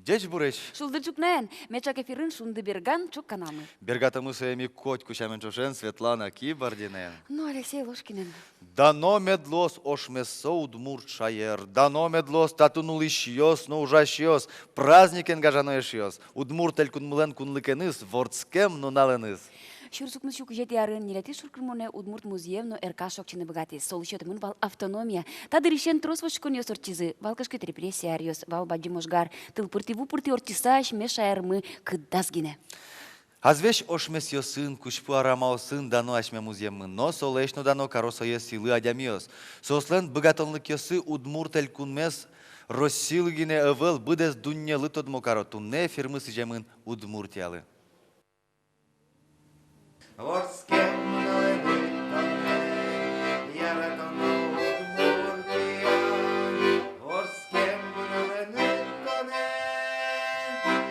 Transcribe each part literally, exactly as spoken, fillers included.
Ӟечбуресь! Шулдыр ӵукнаен! Меӵак эфирын «Шундыберган» ӵук каналмы. Бергатомы сое ми котьку сямен ӵошен Светлана Кибардинэн но Алексей Ложкинэн. Дано мед луоз ошмессо удмурт шаер, дано мед луоз татын улӥсьёс но ужасьёс, праздникен, гажано эшъёс, Удмурт Элькунмылэн кунлыкеныз, вордскем нуналэныз. Сюрс укмыс сю кызетӥ арын ньылетӥ шуркынмонэ удмурт музъем но эрказ шокчыны быгатӥз. Солы сётэмын вал автономия. Та дырысен трос вошконъёс ортчизы. Вал кышкыт репрессия аръёс, вал бадӟым ожгар, тыл пыртӥ-ву пыртӥ ортчыса, асьме шаермы кыдаз гинэ. Азвесь ошмесъёсын, кузьпу арамаосын дано асьме музъеммы, но солэсь но дано каро сое сӥлы адямиос. Соослэн быгатонлыкъёссы Удмурт Элькунмес Россилы гинэ ӧвӧл, быдэс дуннелы тодмо каро. Туннэ эфирмы сӥземын Удмуртиялы. Вордскем нуналэныд тонэн, яратоно Удмуртия. Вордскем нуналэныд тонэн.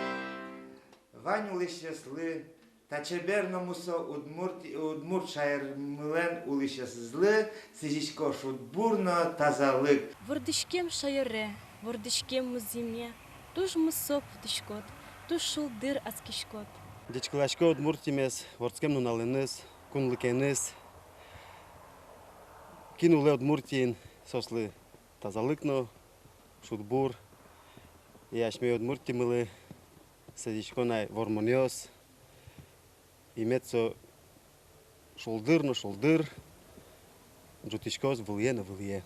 Вань улӥсьёслы, та чебер но мусо Удмурт, удмурт шаермылэн улӥсьёсызлы сӥзисько шудбур но тазалык. Вордӥськем шаере, вордӥськем музъеме туж мусо потӥськод, туж шулдыр адскиськод. Ӟечкыласько Удмуртимес, вордскем нуналэныз, кунлыкеныз. Кин улэ Удмуртиын, соослы тазалык но, шудбур. И асьме Удмуртимылы сӥзисько на вормонъёс. И мед со шулдыр но шулдыр ӝутӥськоз вылӥе но вылӥе.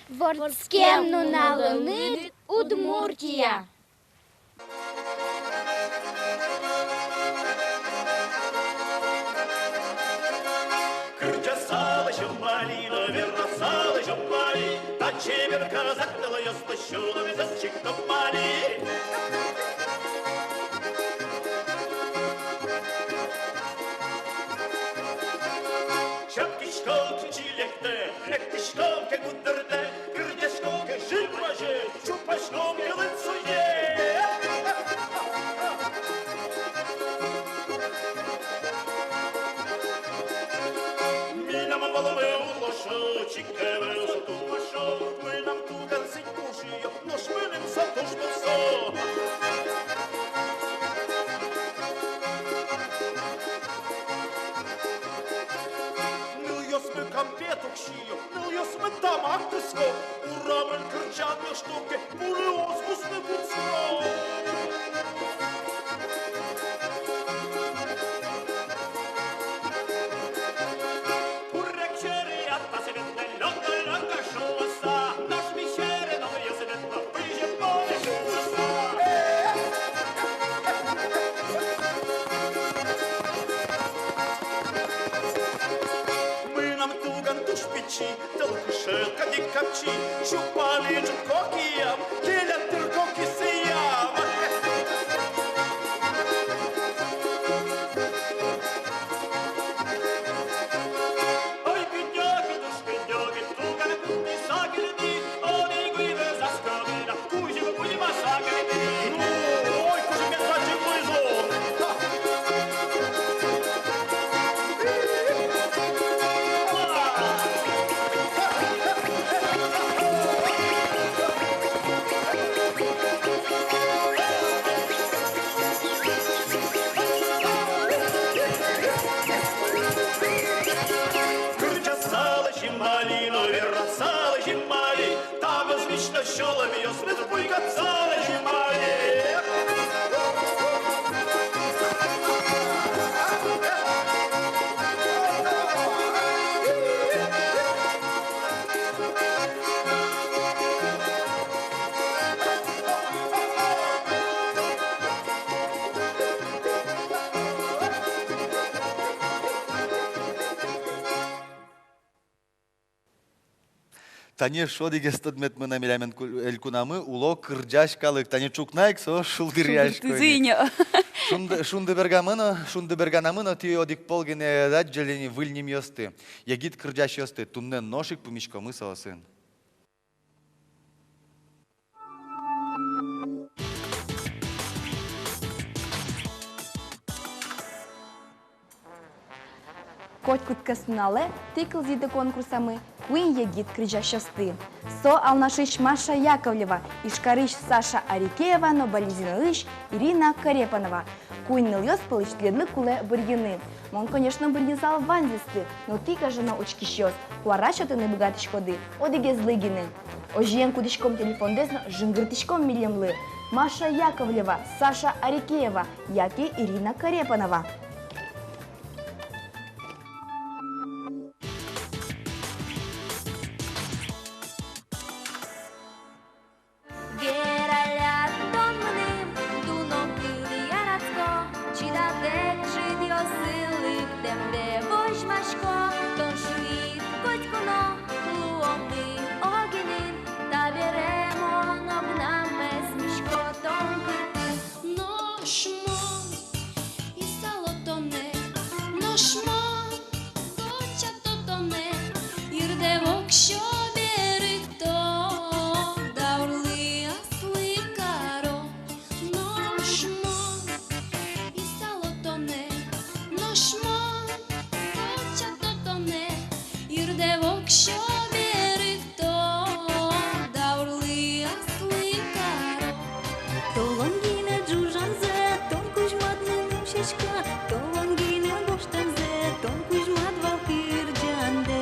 Вордскем нуналэныд, Удмуртия! Кырӟаса лэзём али но вераса лэзём али, та чебер казак нылъёслы сюлэмзэс чиктом али. Чапкиськом ке, чилектэ, эктӥськом ке гудырдэ, кырӟаськом ке жыр вазе, чупаськом ке лыдсуе. Милям вӧлмы улошо, чик ке вӧлмы улошо, мынам туган сӥнь кужыё, нош мыным со туж мусо. Нылъёсмы кампет уг сиё, нылъёсмы тамак кыско, урамын кырӟан эшто ке, пулыос вусыны кутско. Курегӟере атас ветлэ, лёк-лёк шуыса, нош ми сьӧры нылъёс ветло, пыжем поле шуыса. Мынам туган туж пичи, тӧл кышет кадь ик капчи, чупаны ӝутско киям, келян тырко кисыям. Ой, кыдёке, туж кыдёке, туган кутыса герӟи, одӥг уйвӧтско гинэ, кузьым кузьмаса герӟи. Ну, ой, кузьым мед бадӟым луиз. Кырӟаса лэзим али но вераса лэзим али, тамыз висьтэ сюлэмъёсмес буйгатыса лэзим али. Тани эшшо одӥгез тодметмы на: милям элькунамы уло кырӟась калык. Тани ӵукна ик соос шулдыръясько ини. Шулдыртӥзы ини. Шунды-, Шундыбергамы но, Шундыберганамы но тӥ одӥг пол гинэ ӧд адӟылэ ини выль нимъёсты, егит кырӟасьёсты. Туннэ нош ик пумиськомы соосын. Котькуд кӧснуналэ «Тӥ кылзӥды» конкурсамы куинь егит кырӟасьёсты. Со Алнашысь Маша Яковлева, Ижкарысь Саша Арикеева но Балезиноысь Ирина Корепанова. Куинь нылъёс пӧлысь тӥледлы кулэ бырйыны. Мон, конечно, бырйысал ваньзэсты, но тӥ, гажано учкисьёс, куара сётыны быгатӥськоды одӥгезлы гинэ. Озьыен, кутӥськом телефондэс но жингыртӥськом милемлы: Маша Яковлева, Саша Арикеева яке Ирина Корепанова. Вералляд тон мыным, дуно кылы яратӥсько, чидатэк ӝытъёсы лыктэмдэ возьмасько. Тон шуид: котьку но луомы огинын, табере мон огнамес мисько тон кыркын. Нош мон исало тонэ, нош мон кочато тонэ, йырдэ воксё берыкто, даурлы аслым каро. Нош мон исало тонэ, нош мон кочато тонэ, йырдэ воксё берыкто, даурлы аслым каро. Толон гинэ ӝужамзэ тон кузьмад мыным сяська, толон гинэ гожтэмзэ тон кузьмад вал кырӟандэ.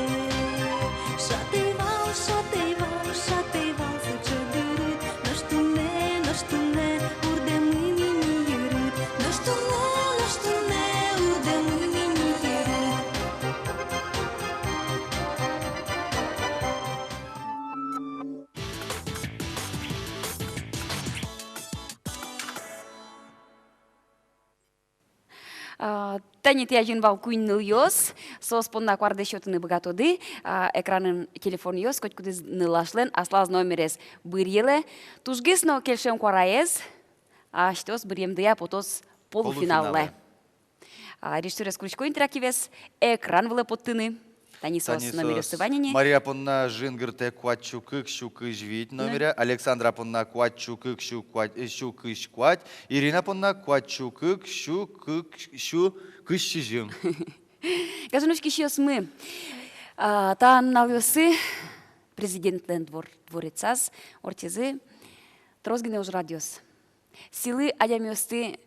Шат ӧй вал, шат ӧй вал, шат ӧй вал сыӵе дырыд, нош туннэ, нош туннэ урдэмын ини йырыд, нош туннэ, нош туннэ урдэмын ини йырыд. А, тани тӥ азьын вал куинь нылъёс, соос понна куардэс сётыны быгатоды, а, экранын телефонъёс, котькудӥз нылашлэн аслаз номерез. Быръелэ, тужгес но кельшем куараез асьтэос быръемдыя потоз полуфиналлы. Полуфиналлы. А, режиссёрез курисько интерактивез экран вылэ поттыны. Тани соос. Тани номеръёссы соос. Вань ини. Мария понна жингыртэ куать сю кык сю кызь вить номере, Александра понна куать сю кык сю куать, э, сю кызь куать, Ирина понна куать сю кык сю кык сю кызь сизьым. Гажано учкисьёсмы, а, та нуналъёсы президентлэн двор-, дворецаз ортчизы трос гинэ ужрадъёс. Сӥлы адямиосты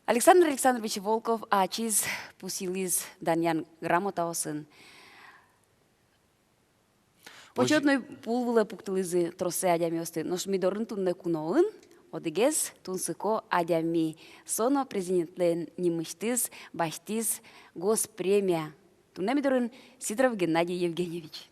Александр Александрович Волков ачиз пусйылӥз данъян грамотаосын. Озьы- Почётной пул вылэ пуктылӥзы троссэ адямиосты. Нош ми дорын туннэ куноын одӥгез тунсыко адями. Со но президентлэн нимысьтыз басьтӥз госпремия. Туннэ ми дорын Сидоров Геннадий Евгеньевич.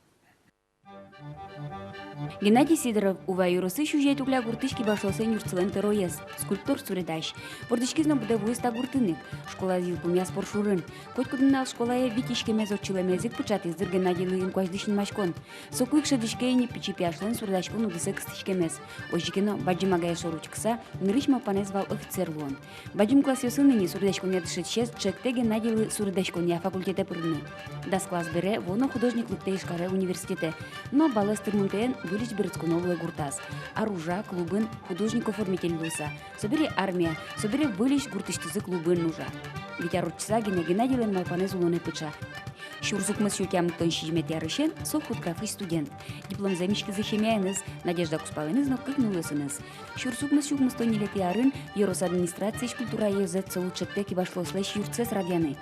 Геннадий Сидоров Ува ёросысь Узей-Тукля гуртысь кибашлыослэн юртсылэн тӧроез, скульптор-суредась. Вордӥськиз но будэ вуиз та гуртын ик. Школаез йылпумъяз Поршурын. Котькуд нунал школае вить иськемез ортчылэмез ик пыӵатӥз, дыр, Геннадийлы инкуазьлы синмаськон. Соку ик шӧдӥське ини пичи пияшлэн суредаськон удысэ кыстӥськемез. Озьы ке но, бадӟым агае шоры учкыса, нырысь малпанэз вал офицер луон. Бадӟым классъёсын ини суредаськонъя дышетӥсез ӵектэ Геннадийлы суредаськонъя факультетэ пырыны. Дас класс бере вуоно художник лыктэ Ижкаре университетэ. Но баллэз тырмымтэен выльысь берытсконо луэ гуртаз. Ар ужа клубын художник-оформитель луыса. Собере армия, собере выльысь гуртысьтызы клубын ужа. Вить ар ортчыса гинэ Геннадийлэн малпанэз улонэ пыӵа. Сюрс укмыс сю тямыстон сизьыметӥ арысен со худграфысь студент. Дипломзэ миськиз семьяеныз, Надежда кузпалэныз но кык нылъёсыныз. Сюрс укмыс сю укмыстон ньылетӥ арын ёрос администрациысь культура ёзэт солы ӵектэ кибашлыослэсь юртсэс радъяны.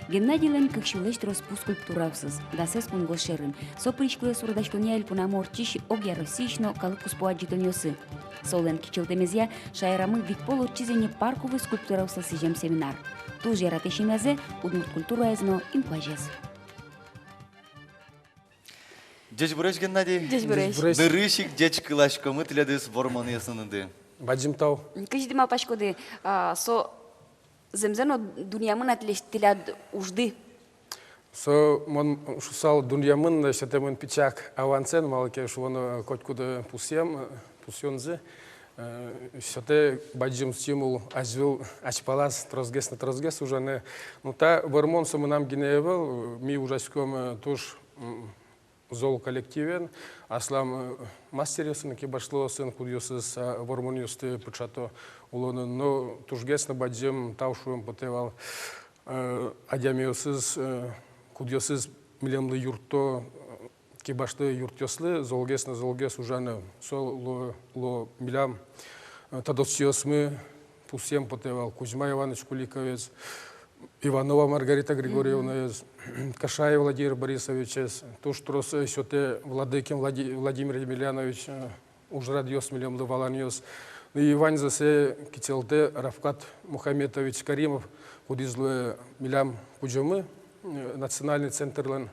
Геннадийлэн кык сюлэсь трос пу скульптураосыз, дасэз кунгож сьӧрын. Со пыриськылэ суредаськонъя элькунамы ортчись огъя Россиысь но калык куспо адӟытонъёсы. Солэн кичӧлтэмезъя шаерамы вить пол ортчиз ини парковый скульптураослы сӥзем семинар. Туж яратэ семьязэ, удмурт культураез но инкуазез. Ӟечбуресь, Геннадий. Ӟечбуресь. Ӟечбуресь. Нырысь ик ӟечкыласькомы тӥледыз вормонъёсыныды. Бадӟым тау. Кызьы тӥ малпаськоды, а, со зэмзэ но дунъямын-а тӥле-, тӥляд ужды? Со, мон шуысал, дунъямын, сётэмын пичи ик авансэн, малы ке шуоно, котькуд пусъем, пусъёнзы, э, сётэ бадӟым стимул азьвыл азьпалаз тросгес но тросгес ужаны. Ну, та вормон со мынам гинэ ӧвӧл, ми ужаськом, э, туж, м, зол коллективен, аслам, э, мастеръёсын, кибашлыосын, кудъёсыз, а, вормонъёсты пыӵато улонын. Но тужгес но бадӟым тау шуэм потэ вал, э, адямиосыз, э, кудъёсыз милемлы юртто, э, кибашлы юртъёслы золгес но золгес ужаны. Со луо, луо милям, э, тодосчиосмы, пусъем потэ вал Кузьма Иваныч Куликовез, Иванова Маргарита Григорьевнаез, Кашаев Владимир Борисовичез, туж трос, э, сётэ Владыкин Влади-, Владимир Емельянович, э, ужрадъёс, милемлы валанъёс. И ваньзэ сое кичӧлтэ Рафкат Мухаметович Каримов, кудӥз луэ милям кузёмы, э, национальный центрлэн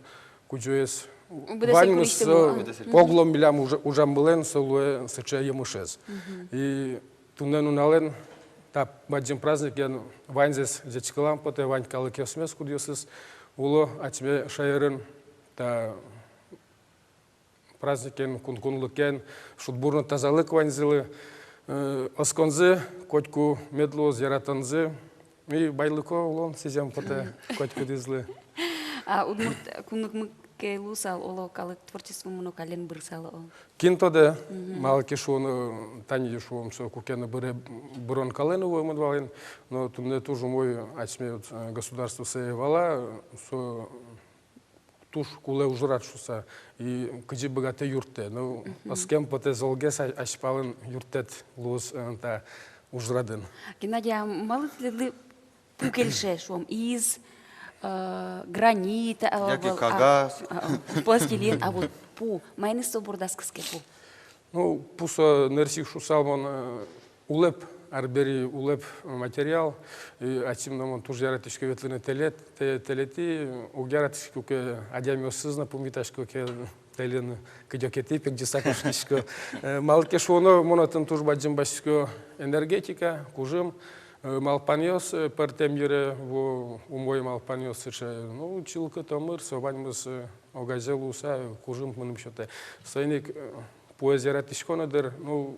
кузёез. Быдэсак ваньмыз курисьтэ со луэ. Быдэсак. Поглом милям уж-, ужаммылэн со луэ сыӵе емышез. Мгм. И туннэ нуналэн та бадӟым праздникен ваньзэс ӟечкылам потэ, вань калыкъёсмес, кудъёсыз уло асьме шаерын, та праздникен, кун-, кунлыкен, шудбур но тазалык ваньзылы, э, осконзы котьку мед луоз, яратонзы, и байлыко улон сӥзем потэ котькудӥзлы. А удмурт кунлыкмы ке луысал, оло, калык творчествомы но каллен бырысал, о. Кин тодэ, мгм, малы ке шуоно, тани шуом, со куке но быре-, бырон каллен вуэмын вал ини, но туннэ туж умой асьме вот, э, государство сое вала, со туж кулэ ужрад шуыса, и кызьы быгатэ, юрттэ. Ну, мгм, оскем потэ, золгес а-, азьпалын юрттэт луоз, э, та ужрадын. Геннадий, а малы тӥледлы пу кельше, шуом, из, э, гранит, а, яке вал-, а, кагаз, а, а, пластилин, а вот пу, маиныз со бордаз кыске пу? Ну, пу со нырысь ик, шуысал мон, э, улэп, арбери улэп материал. И ачим но мон туж яратӥсько ветлыны тэлет-, тэ-, тэлетӥ, уг яратӥськы, куке адямиосыз но пумитасько ке тэлен, кыдёкетӥ пегӟыса кошкисько. Э, малы ке шуоно, мон отын туж бадӟым басьтӥсько энергетика, кужым, э, малпанъёс, э, пӧртэм йыре, ву-, умой малпанъёс сыӵе, ну, чылкыт омыр, со ваньмыз, э, огазе луыса, кужым мыным сётэ. Соин ик, э, пуэз яратӥсько но дыр. Ну,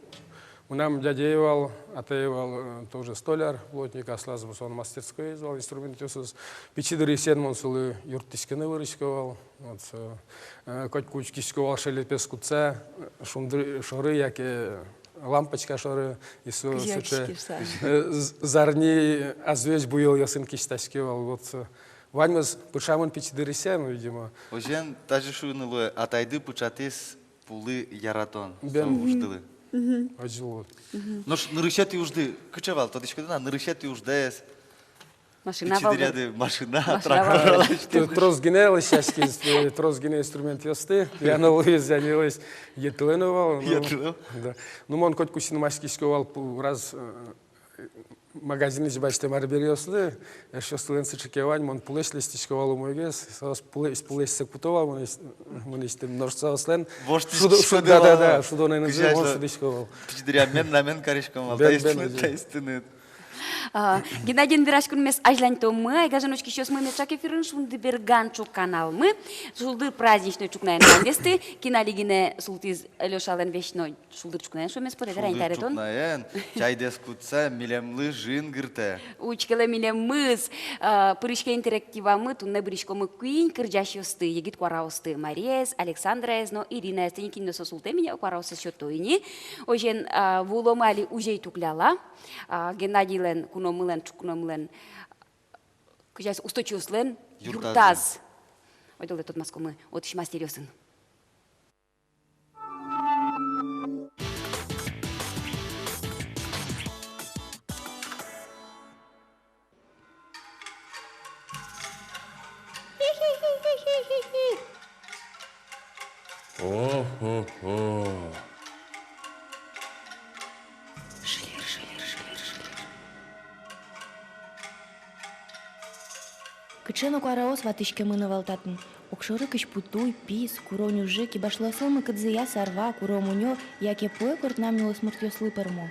мынам дядяе вал, атае вал, э, тоже столяр, плотник, аслаз вал солэн мастерскоез вал, инструментъёсыз. Пичи дырысен мон солы юрттӥськыны вырисько вал. Вот, э, э, котьку учкисько вал шелепез кутса, э, шунды шоры яке лампочка шоры, и со сыӵе, э, з-, зарни азвесь буёлъёсын кисьтаське вал. Вот, э, ваньмыз пыӵамын пичи дырысен, видимо. Озьыен, тазьы шуыны луэ, атайды пыӵатӥз пулы яратон, бен, со уждылы. Мгм. Азьло. Мгм. Нош нырысетӥ ужды кыӵе вал, тодӥськоды на, нырысетӥ уждэс? Машина вал, пичи дыръяды, машина, машина трактор вал. Вал. Тро-, трос гинэ лэсьтӥськиз, э, трос гинэ инструментъёсты, яно луиз, яно луиз, йӧтылэ но вал, ну, йӧтылэ. Да. Ну, мон котьку синмаськисько вал пу-, раз, э, магазинысь басьтэм арбериослы, эшъёслэн сыӵе ке вань, мон пулэсь лэсьтӥсько вал умойгес, соос пулэсь, пулэсь сэ куто вал мынэсь-, мынэсьтым, нош соослэн шудо-, шудо-, да, да, да, шудонэнызы мон шудӥсько вал. Пичи дыръям мен, на мен кариськом вал, бен, бен, таиз тыныд, таиз тыныд. А, Геннадиен вераськонмес азьланьтомы, айгажан учкисьёсмы, меӵак эфирын «Шундыберган» ӵук каналмы, шулдыр праздничной ӵукнаен ваньдэсты, кин али гинэ султӥз Лёшалэн весь но шулдыр ӵукнаен, шуэмез потэ, верань, шулдыр таретон. Ӵукнаен, чайдэс кутса, милемлы жингыртэ. Учкелэ милемыз, а, пыриське интерактивамы, туннэ быриськомы куинь кырӟасьёсты, егит куараосты, Мариез, Александраез но Иринаез. Тӥни кин но со султэ, ми но куараоссэ сётом ини. Озьыен, а, вуыломы али Узей Тукляла, а, Геннадийлэн, куномылэн, ӵук куномылэн, кызьы ас-, усточиослэн юртаз. Юртаз. Ойдолэ тодматскомы отысь мастеръёсын. О-хо-хо. Кыӵе но куараос ватӥськемын ӧвӧл татын. Огшоры кызьпу туй, пис, куронь ужы, кибашлыослы мылкыдзыя сарва, куро мунё, яке пуэ кортнам нюлэсмуртъёслы пӧрмо.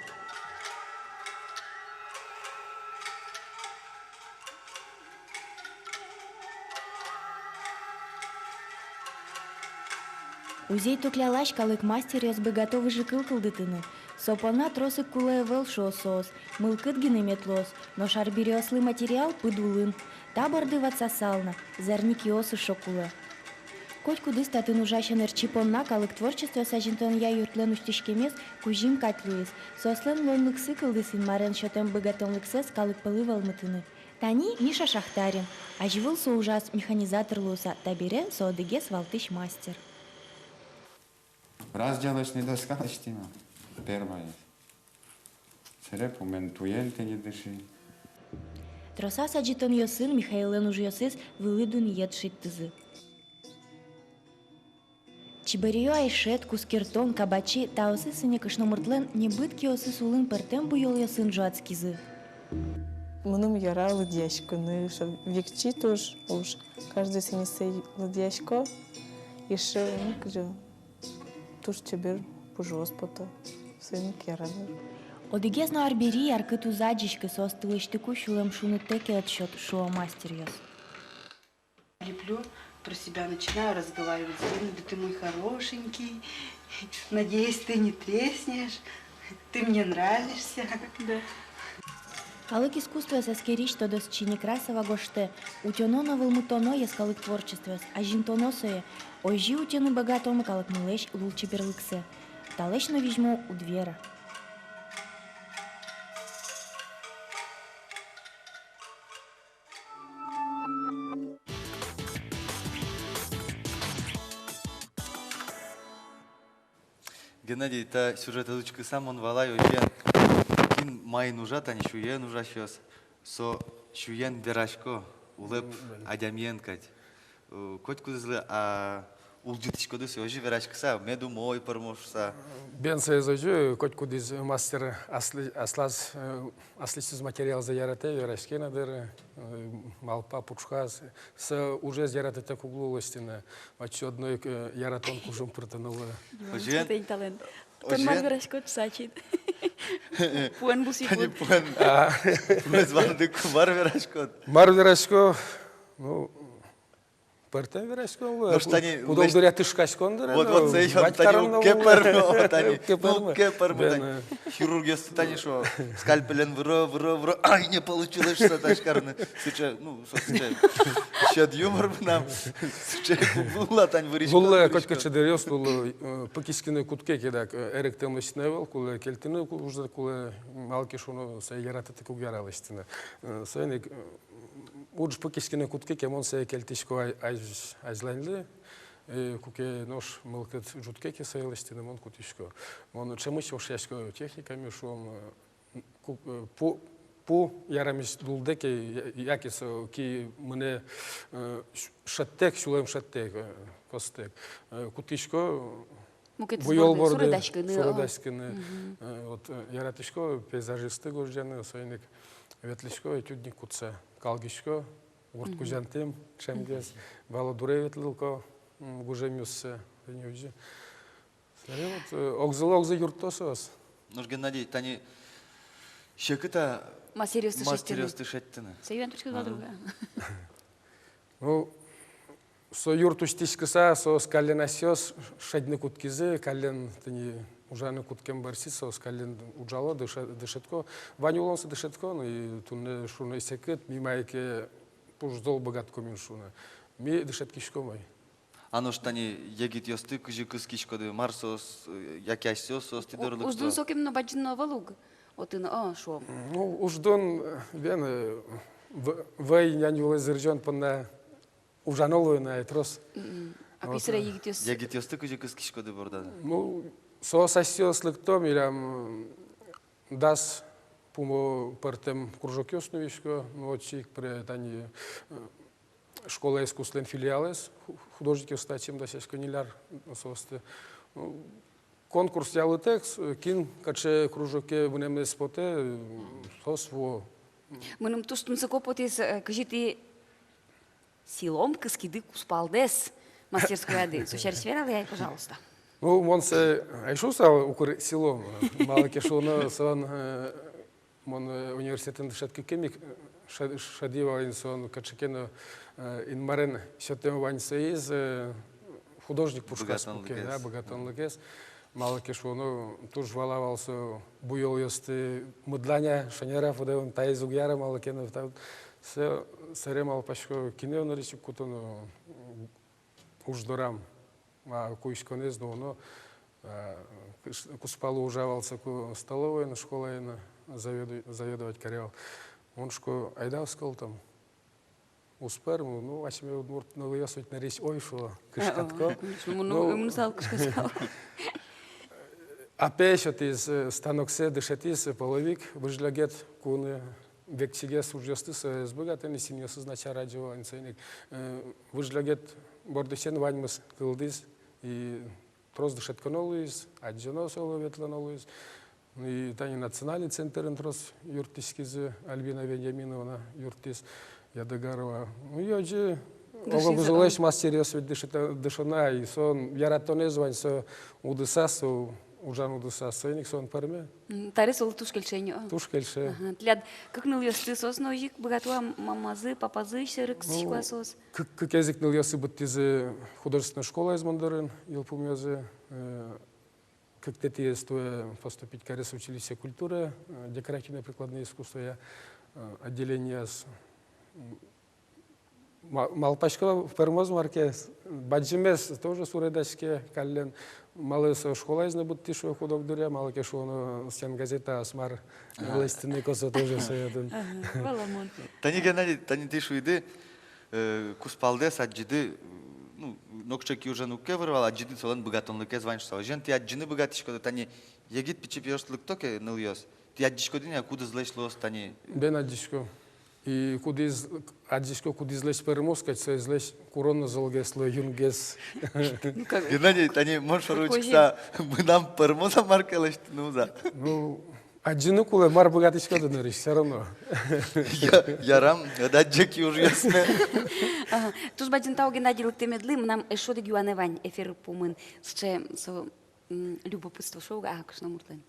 Узей Туклялась калык мастеръёс быгато выжыкыл кылдытыны. Со понна трос ик кулэ ӧвӧл, шуо соос, мылкыд гинэ мед луоз, нош арбериослы материал пыд улын. Та борды ватсасал на, зарни киос ышо кулэ. Котькудӥз татын ужась ӧнерчи понна калык творчествоез азинтонъя юртлэн усьтӥськемез кузьым кадь луиз. Соослэн луонлыксы кылдӥз Инмарен сётэм быгатонлыксэс калык пӧлы вӧлмытыны. Тани Миша Шахтарин. Азьвыл со ужаз механизатор луыса, табере со одӥгез валтӥсь мастер. Разделочный доска лэсьтӥм, первое. Сэре пумен туен тыни дыши. Тросаз адӟытонъёсын Михаиллэн ужъёсыз вылӥ дунъет шедьтӥзы. Чеберъё айшет, кускертон, кабачи — таосыз сыӵе кышномуртлэн небыт киосыз улын пӧртэм буёлъёсын ӝуатскизы. Мыным яра лыдъяськыны, шо векчи туж уж. Каждый сӥньысэ лыдъясько, эшшо, ну, кызьы, туж чебер пужыос пото. Соин ик яра. Одӥгез но арбери, яркыт уз адӟиськы, соосты лэсьтыку сюлэм шунытэк ӧд сёт, шуо мастеръёс. Леплю, про себя начинаю разговаривать с Геной: «Да ты мой хорошенький, надеюсь, ты не треснешь, ты мне нравишься». Да. Калык искусствоез эскерись тодосчи Некрасова гожтэ: утёно но вӧлмытоно йӧскалык творчествоез, азинтоно сое, озьы утьыны быгатомы калыкмылэсь лулчеберлыксэ. Талэсь но визьмо уд вера. Геннадий, та сюжетэз учкыса, мон валай, озьыен, кин маин ужа, тани сюен ужасьёс, со сюен верасько, улэп адямиен кадь. Э, котькудӥзлы, а, улӟытӥськоды сое озьы вераськыса, мед умой пӧрмоз шуса. Бен, соиз озьы, котькудӥз мастер аслы-, аслаз, э, аслэсьтыз материалзэ яратэ, вераське на дыр, э, малпа, пушказ. Со ужез яратытэк уг луы лэсьтыны, отчы одно ик, э, яратон кужым пыртыны луэ. Озьыен. Тон мар вераськод, сачид? Пуэн бусыйкуд. Тани пуэн. А. Пуэн вандыку мар вераськод? Мар верасько? Ну, пӧртэм вераськон луэ. Нош тани куддыръя тышкаськон дыр. Вот, вот, сое, тани уг ке пӧрмы, тани уг ке пӧрмы. Хирургъёс тани шуо, скальпелен выро, выро, выро, ай, не получилось, что-то карыны. Сыӵе, ну, со сыӵе сьӧд юмор мынам. Сыӵе кугла тань вырись. Лулэ котькыӵе дыръёс, лулэ, э, пыкиськыны кутске ке дак, э, эриктэм лэсьтыны ӧвӧл, кулэ кельтыны ку-, ужзэ кулэ, малы ке шуоно, сое яратытэк уг яра лэсьтыны. Э, соин ик, э, удж пыкиськыны кутске ке, мон сое кельтӥсько а-, азь-, азьланьлы, э, куке нош мылкыд ӝутске ке сое лэсьтыны, мон кутӥсько. Мон ӵемысь ошъясько техникаен, шуом, э, Ку-, э, пу, пу ярамесь лулдэ ке, я-, яке со ки мынэ, э, ш-, шӧдтэк, сюлэм шӧдтэк, э, костэк. Э, кутӥсько, э, мукетыз буёл борды, борды суредаськыны, о, суредаськыны. Мгм. Э, вот, э, яратӥсько пейзажъёсты гожъяны, соин ик ветлӥсько этюдник кутса, калгисько, гурт кузянтэм ӵемгес, валодуре ветлылко, м, гужемъёссэ, соин озьы. Сэре вот, э, огзылы-огзы юртто соос. Нош, Геннадий, тани секыт-а мастеръёсты шедьтыны? Мастеръёсты шедьтыны. Соин ик тучкы вал друга. Ну, со юрт усьтӥськыса, соос каллен асьсэос шедьтыны кутскизы, каллен тани ужаны кутскем бӧрсьы, соос каллен ужало, дыше-, дышетско. Вань улонзы дышетско, ну и туннэ шуыны секыт, ми мае ке туж зол быгатӥськом шуыны. Ми дышетскиськом ай. А нош тани егитъёсты кызьы кыскиськоды, мар соос, э, яке асьсэос соосты доры лыкто? Уждун сокем но бадӟым но ӧвӧл ук отын, о, шуом. Ну, уждун, э, бен, э, в-, вӧй нянь улэ зырзён понна ужано луэ на, э, трос. Мгм. А вот, писаря, э, егитъёс? Егитъёсты кызьы кыскиськоды бордады? Ну, соос асьсэос лыкто, милям, м, дас пумо пӧртэм кружокъёс нуисько, ну, отчы ик пыре тани, э, школа искусствлэн филиалэз, ху-, художникъёсты ачим дасясько ньыль ар соосты. Ну, конкурс ялытэк, с-, кин кыӵе кружоке мынэмез потэ, соос вуо. Мыным туж тунсыко потӥз, э, кызьы тӥ сӥлом кыскиды кузпалдэс мастерскояды. Со сярысь вералэ ай, пожалуйста. Ну, мон сое ай шуысал, укыр сӥлом, малы ке шуоно, соин, э, мон, э, университетын дышетскыкем ик, э, шӧ-, шӧдӥ вал ини, соин кыӵе ке но, э, Инмарен сётэм вань соиз, э, художник пушказ куке, да, быгатонлыкез. Быгатонлыкез. Малы ке шуоно, туж вала вал со буёлъёсты, мыдлань-а, шонер-а пыдэмын, таиз уг яра, малы ке но, та, со, сэре малпасько, кинэ нырысь ик кутоно, м, уж дорам, а, куиськонэз нуоно, а, кус-, кузпалы ужа вал соку столовойын, школаын заведу-, заведовать каре вал. Мон шуисько, айда оскалтом. Уз пӧрмы, ну, асьме удмурт нылъёс ведь нырысь ой шуо, кышкатско. А, о, конечно, мон, ну, мон сал кышкасько. Апае сётӥз, э, станоксэ, дышетӥз, э, половик, выжлёгет куыны векчигес ужъёсты со ӧз быгаты ни, синъёсыз начар адӟо вань, соин ик, э, выжлёгет бордысен ваньмыз кылдӥз, и трос дышетсконо луиз, адӟоно солы, ветлоно луиз. И тани национальный центрын трос юрттӥськизы, Альбина Вениаминовна юрттӥз, Ядыгарова. Ну, и озьы ог-огзылэсь мастеръёс ведь дышето-, дышоно, и солэн яратонэз вань со удыса, со ужан удыса, соин ик солэн пӧрме. М, таре солы туж кельше ни, о? Туж кельше. Ага. Тӥляд кык нылъёсты, соос но озьы ик быгато-а, мамазы, папазы сьӧры кутскизы-а соос? Кык, кыкез ик нылъёсы быдтӥзы художественной школаез мон дорын, йылпумъязы, э, кыктэтӥез туэ поступить кариз училище культуры, э, декоративно-прикладное искусствоя, э, отделениез. М, ма-, малпасько, пӧрмоз мар ке, бадӟымез тоже суредаське каллен, малы со школаез но быдтӥз, шуо, куд-ог дыръя, малы ке шуоно, стенгазетаос мар, ага, лэсьтыны косо тоже сое отын. Ага, валамон. Тани, Геннадий, тани тӥ шуиды, э, кузпалдэс адӟиды, ну, нокыӵе киужен уг ке выр вал, адӟиды солэн быгатонлыкез вань шуса. Озьыен, тӥ адӟыны быгатӥськоды, тани егит пичи пиос лыкто ке, нылъёс, тӥ адӟиськоды ни-а, кудӥзлэсь луоз тани? Бен адӟисько. И кудӥз, адӟисько, кудӥзлэсь пӧрмоз кадь, соизлэсь куронэз золгес луэ, юнгес. Ну, как, Геннадий, тани мон шоры учкыса, мынам пӧрмоз-а мар ке лэсьтыны, уз-а? Ну, адӟыны кулэ, мар быгатӥськоды нырысь, всё равно. Я-, ярам, ӧд адӟе киужъёсме. Ага. Туж бадӟым тау, Геннадий, лыктэмедлы. Мынам эшшо одӥг юанэ вань эфир пумын. Сыӵе со, м, любопытство шуо ук, а, кышномуртлэн.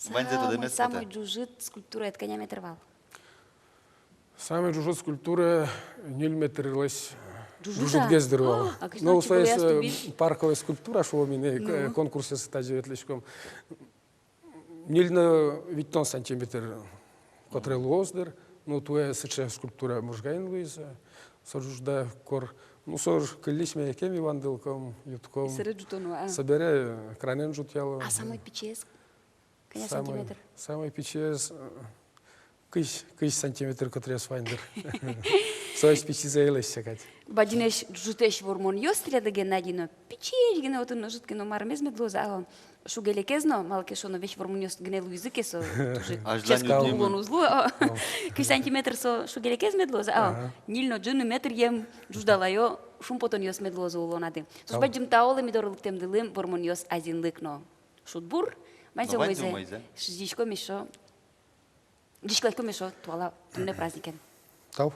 Ваньзэ тодэмез потэ. Самой, самой ӝужыт скульптураед кӧня метр вал? Самой ӝужыт скульптура ньыль метрлэсь ӝужыт-а? Ӝужытгес дыр вал. А, ну, кызьы со, э, парковой скульптура шуом ини, э, конкурсъёсы тазьы ветлӥськом. Ньыль но витьтон сантиметр котре луоз дыр. Ну, туэ сыӵе скульптура Можгаын луиз, э, со ӝужда кор. Ну, со ж кыллисьме ик ми вандылӥськом, ютком. И сэре ӝутоно, а? Собере, э, кранэн ӝутъяло. А самой пичиез? Кӧня сантиметр? Самой пичиез, э, кызь, кызь сантиметр котырес вань дыр. Соос пичиез ӧй лэсьтэ кадь. Бадӟымесь, ӝужытэсь вормонъёс тӥляд, Геннадий, но пичиесь гинэ отын, но ӝыт ке но мармез мед луоз, а, шугелекез но, малы ке шуоно, весь вормонъёс гинэ луизы ке, со туж ик ческыт улон уз луы, а. Кызь сантиметр со шугелекез мед луоз, а. Ага. Ньыль но ӝыны метръем ӝуждалаё шумпотонъёс мед луозы улонады. Соос бадӟым тау луэ ми доры лыктэмдылы, вормонъёс азинлык но. Шудбур, ваньзэ умойзэ. Ваньзэ умойзэ. Ӟечкыласьком эшшо. Ӟечкыласьком эшшо туала туннэ праздникен. Тау.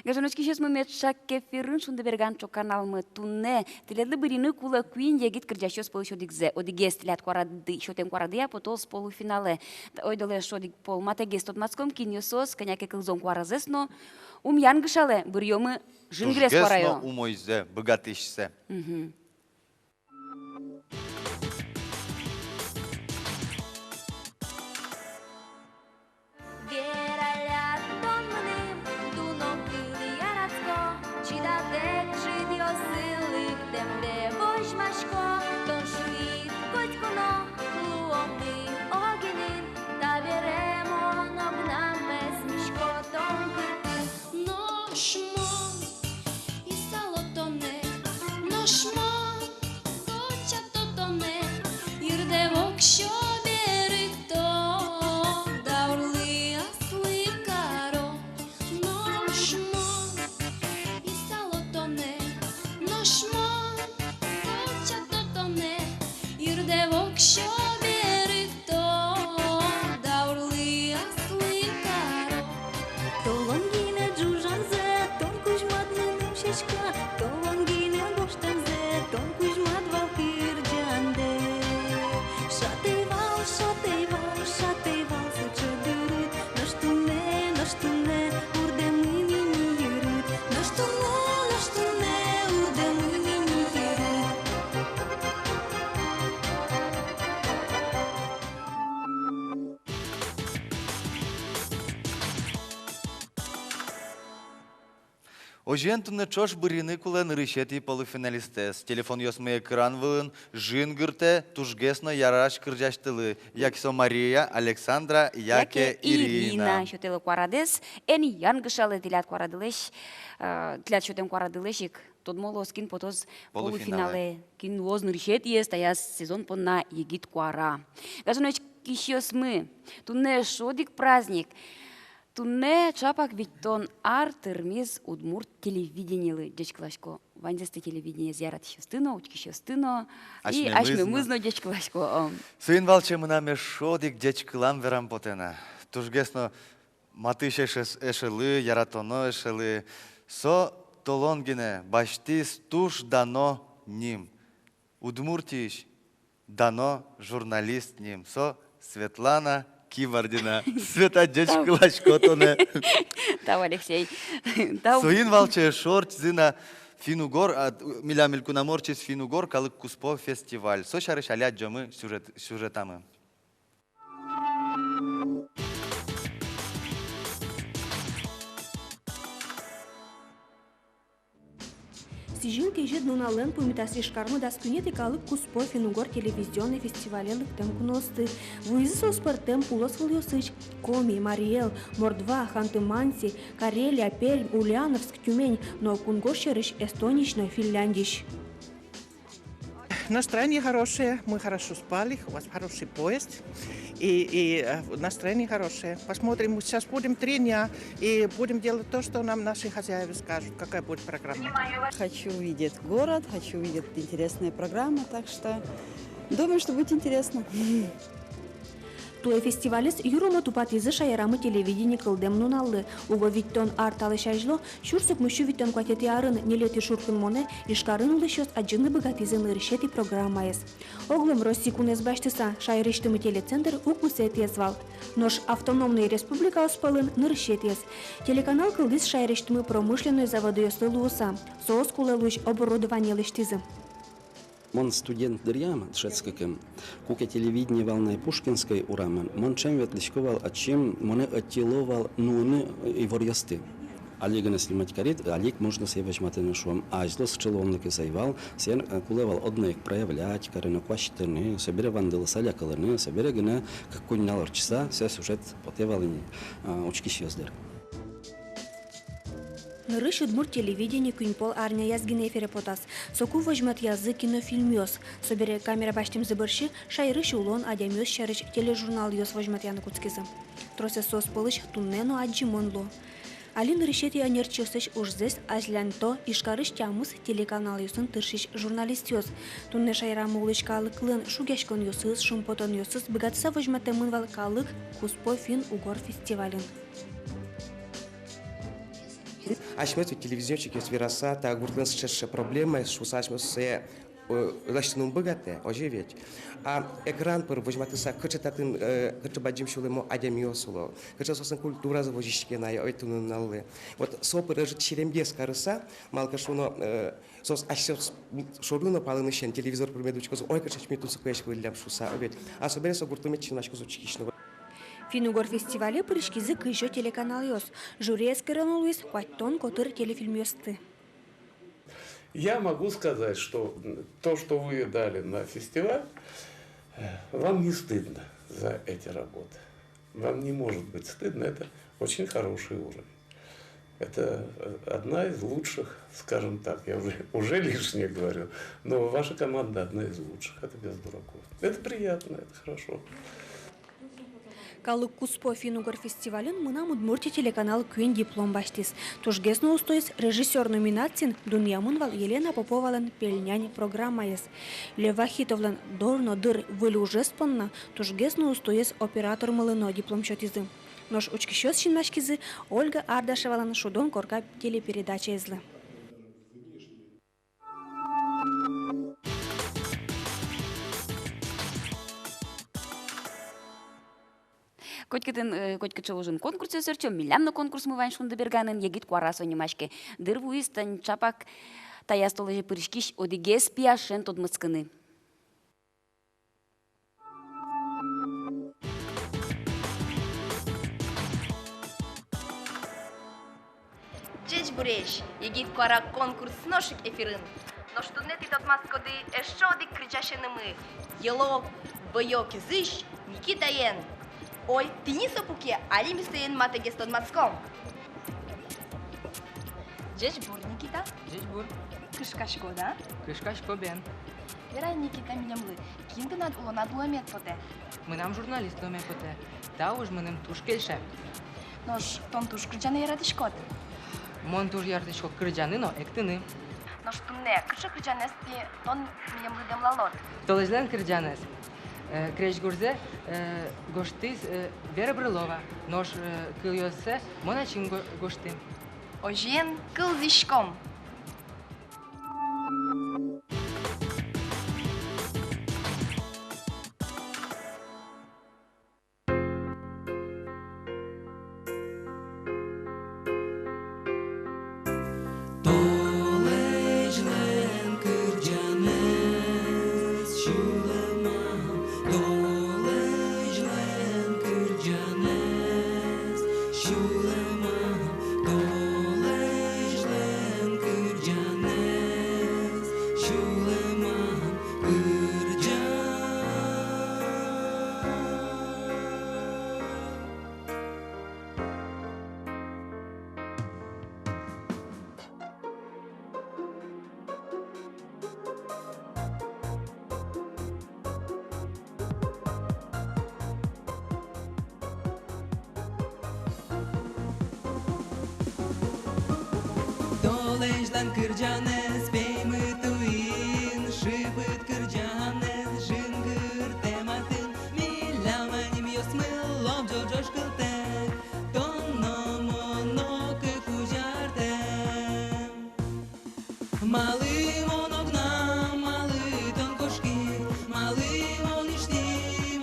Гажано учкисьёсмы, меӵак эфирын «Шундыберган» ӵок каналмы. Туннэ тӥледлы бырйыны кулэ куинь егит кырӟасьёс пӧлысь одӥгзэ. Одӥгез тӥляд куарады, сётэм куарадыя потоз полуфиналэ. Ойдолэ эшшо одӥг пол матэгес тодматском, кинъёс соос, кӧня ке кылзом куаразэс но. Ум янгышалэ, быръёмы жингрес куараё. Тужгес но умойзэ, быгатӥсьсэ. Мгм. Вералляд тон мыным, дуно кылы яратӥсько, чидатэк ӝытъёсы лыктэмдэ возьмасько. Тон шуид: котьку но луомы огинын, табере мон огнамес мисько тон пыртын. Нош мон исало тонэ, нош мон Озьыен, туннэ ӵош бырйыны кулэ нырысетӥ полуфиналистэз. Телефонъёсмы экран вылын, жингыртэ, тужгес но ярась кырӟасьтылы, яке со Мария, Александра, яке Ирина. Сётэлэ куарадэс, эн янгышалэ тӥляд куарадылэсь, э, тӥляд сётэм куарадылэсь ик. Тодмо луоз, кин потоз полуфиналэ. Полуфиналэ. Кин луоз нырысетӥез таяз сезон понна егит куара. Гажано учкисьёсмы, туннэ эшшо одӥг праздник. Туннэ ӵапак витьтон ар тырмиз удмурт телевидениелы. Ӟечкыласько ваньзэсты, телевидениез яратӥсьёсты но, учкисьёсты но. И асьмемыз но ӟечкыласько. Соин валче мынам эшшо одӥг ӟечкылам верам потэ на. Тужгес но матысь эше-, эшелы, яратоно эшелы. Со толон гинэ басьтӥз туж дано ним. Удмуртиысь дано журналист ним. Со Светлана Кибардина. Света, ӟечкыласько тонэ. Тау, Алексей. Тау. Соин валче эшшо ортчиз на финн-угор, а, милям элькунамы ортчиз финн-угор калык куспо фестиваль. Со сярысь али адӟомы сюжет, сюжетамы. Сӥзьыл кезьыт нуналлэн пумитаз Ижкармы дас куинетӥ калык куспо финн-угор телевизионной фестивале лыктэм куноосты. Вуизы соос пӧртэм улосвылъёсысь: Коми, Марий Эл, Мордва, Ханты-Манси, Карелия, Пермь, Ульяновск, Тюмень, но кунгож сьӧрысь Эстониысь но Финляндиысь. Настроение хорошее, мы хорошо спали, у вас хороший поезд, и, и, э, настроение хорошее. Посмотрим, мы сейчас будем три дня, и будем делать то, что нам наши хозяева скажут, какая будет программа. Хочу увидеть город, хочу увидеть интересные программы, так что думаю, что будет интересно. Туэ фестивалез юромо тупатӥзы шаерамы телевидение кылдэм нуналлы. Уго витьтон ар талэсь азьло, сюрс укмыссю витьтон куатетӥ арын, ньылетӥ шуркынмонэ, Ижкарын улӥсьёс адӟыны быгатӥзы нырысетӥ программаез. Оглом Росси кунэз басьтыса, шаерысьтымы телецентр укмысэтӥез вал. Нош автономной республикаос пӧлын нырысетӥез. Телеканал кылдӥз шаерысьтымы промышленной заводъёслы луыса. Соос кулэ луись оборудование лэсьтӥзы. Мон студент дыръям, дышетскыкым, куке телевидение вал на Пушкинской урамын, мон ӵем ветлӥсько вал отчы, монэ ӧтьыло вал нуыны иворъёсты. Али гинэ снимать карид, али ик можно сое возьматыны, шуом. А азьло сыӵе луонлыкез ӧй вал, сое, э, кулэ вал одно ик проявлять карыны, куасьтыны, собере вандылыса лякылыны, собере гинэ кык-куинь нунал ортчыса сое сюжет потэ вал ини, э, учкисьёс доры. Нырысь удмурт телевидение куинь пол арняяз гинэ эфире потаз. Соку возьматъязы кинофильмъёс. Собере камера басьтэмзы бӧрсьы шаерысь улон, адямиос сярысь тележурналъёс возьматъяны кутскизы. Тросэз соос пӧлысь туннэ но адӟымон луо. Али нырысетӥ ӧнерчиослэсь ужзэс азьланьто Ижкарысь тямыс телеканалъёсын тыршись журналистъёс. Туннэ шаерамы улӥсь калыклэн шугъяськонъёсыз, шумпотонъёсыз быгатыса возьматэмын вал калык куспо финн-угор фестивалын. Асьмеос ведь, телевизионщикъёс, вераса, та гуртлэн сыӵе-сыӵе проблемаез шуыса, асьмеос сое, э, лэсьтыны ум быгатэ, озьы ведь. А экран пыр возьматыса, кыӵе татын, э, кыӵе бадӟым сюлэмо адямиос уло, кыӵе соослэн культуразы возиське на ай туннэ нуналлы. Вот со пыр ӧжыт серемгес карыса, малы ке шуоно, э, соос асьсэос шоры но палэнысен телевизор пыр мед учкозы, ой, кыӵе асьме тунсыкоесь выллям шуыса, о ведь. А собере со гуртын мед синмаськоз учкись но. Финн-угор фестивале пыриськизы кызь телеканалъёс. Жюри эскероно луиз куатьтон котыр телефильмъёсты. Я могу сказать, что то, что вы дали на фестиваль, э, вам не стыдно за эти работы. Вам не может быть стыдно, это очень хороший уровень. Это, э, одна из лучших, скажем так, я уже, уже лишнее говорю, но ваша команда одна из лучших, это без дураков. Это приятно, это хорошо. Калык куспо финн-угор фестивалын «Мынам Удмуртие» телеканал куинь диплом басьтӥз. Тужгес но устоез режиссёр номинациын дунъямын вал Елена Поповалэн «Пельнянь» программаез. Лев Вахитовлэн «Дор но дыр» выль ужез понна тужгес но устоез оператормылы но диплом сётӥзы. Нош учкисьёс синмаськизы Ольга Ардашевалэн «Шудон корка» телепередачаезлы. Котькытын, э, котькыӵе ужын конкурсъёс ортчо, милям но конкурсмы вань «Шундыберганын», «Егит куара» со нимаське. Дыр вуиз тань ӵапак таяз толэзе пыриськись одӥгез пияшен тодматскыны. Ӟечбуресь! «Егит куара» конкурс нош ик эфирын. Нош туннэ тӥ тодматскоды эшшо одӥг кырӟасенымы, Ело-Бӧё кизысь Никитаен. Ой, тӥни со пуке, али ми соин матэгес тодматском. Ӟечбур, Никита. Ӟечбур. Кышкаськод-а? Кышкасько бен. Вера, Никита, милемлы, кин тынад улонад луэмед потэ? Мынам журналист луэме потэ. Та уж мыным туж кельше. Нош тон туж кырӟаны яратӥськод? Мон туж яратӥсько кырӟаны но эктыны. Нош туннэ кыӵе кырӟанэз тӥ тон милемлы дэмлалод? Толэзьлэн кырӟанэз. Э, крезьгурзэ, э, гожтӥз, э, Вера Брылова, нош, э, кылъёссэ мон ачим го-, гожтӥ. Озьыен, кылзӥськом. Толэзьлэн кырӟанэз сюлэмам, толэзьлэн кырӟанэз сюлэмам, толэзьлэн кырӟанэз сюлэмам, кырӟа. Толэзьлэн кырӟанэз пеймыт уин, шыпыт кырӟанэз жингыртэ матын. Милям нимъёсмы лобӟо ӝож кылтэк, тон но, мон но кык узяртэм. Малы мон огнам, малы тон кошкид, малы мон ышти,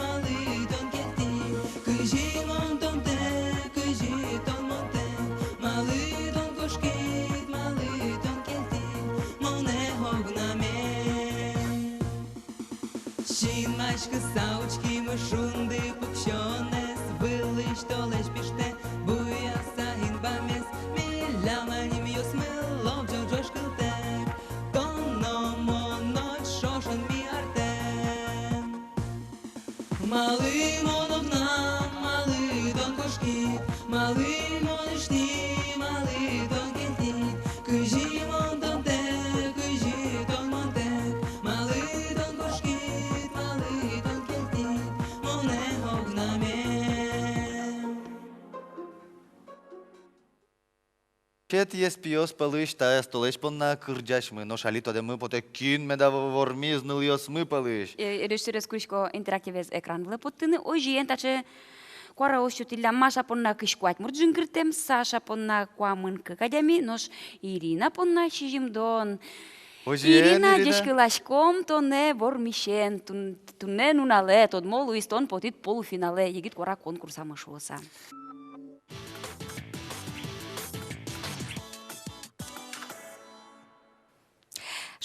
малы тон кельтӥд, кызьы мон тонтэк, кызьы тон монтэк, малы тон кошкид, малы тон кельтӥд монэ огнаме. Синмаськыса учкимы шунды пуксёнэз, вылысь толэзь пиштэ буяса инбамез. Милям нимъёсмы лобӟо ӝож кылтэк, тон но, мон но ӵошен ми артэм. Малы мон огнам, малы тон кошкид, малы мон ышти, малы тон кельтӥд, кызьы мон тонтэк, кызьы тон монтэк, малы тон кошкид, малы тон кельтӥд монэ огнаме. Сьӧд ес пиос пӧлысь та толэзь понна кырӟасьмы, нош али тодэммы потэ, кин меда вормиз нылъёсмы пӧлысь. Э, эре сюрес курисько интерактивез экран вылэ поттыны. Озьыен, таӵе куараос сётӥллям: Маша понна кызь куать мурт жингыртэм, Саша понна куамын кык адями, нош Ирина понна сизьымдон. Озьыен, Ирина, Ирина, ӟечкыласьком тонэ вормисен. Тун-, туннэ нуналэ тодмо луиз: тон потӥд полуфиналэ «Егит куара» конкурсамы шуыса.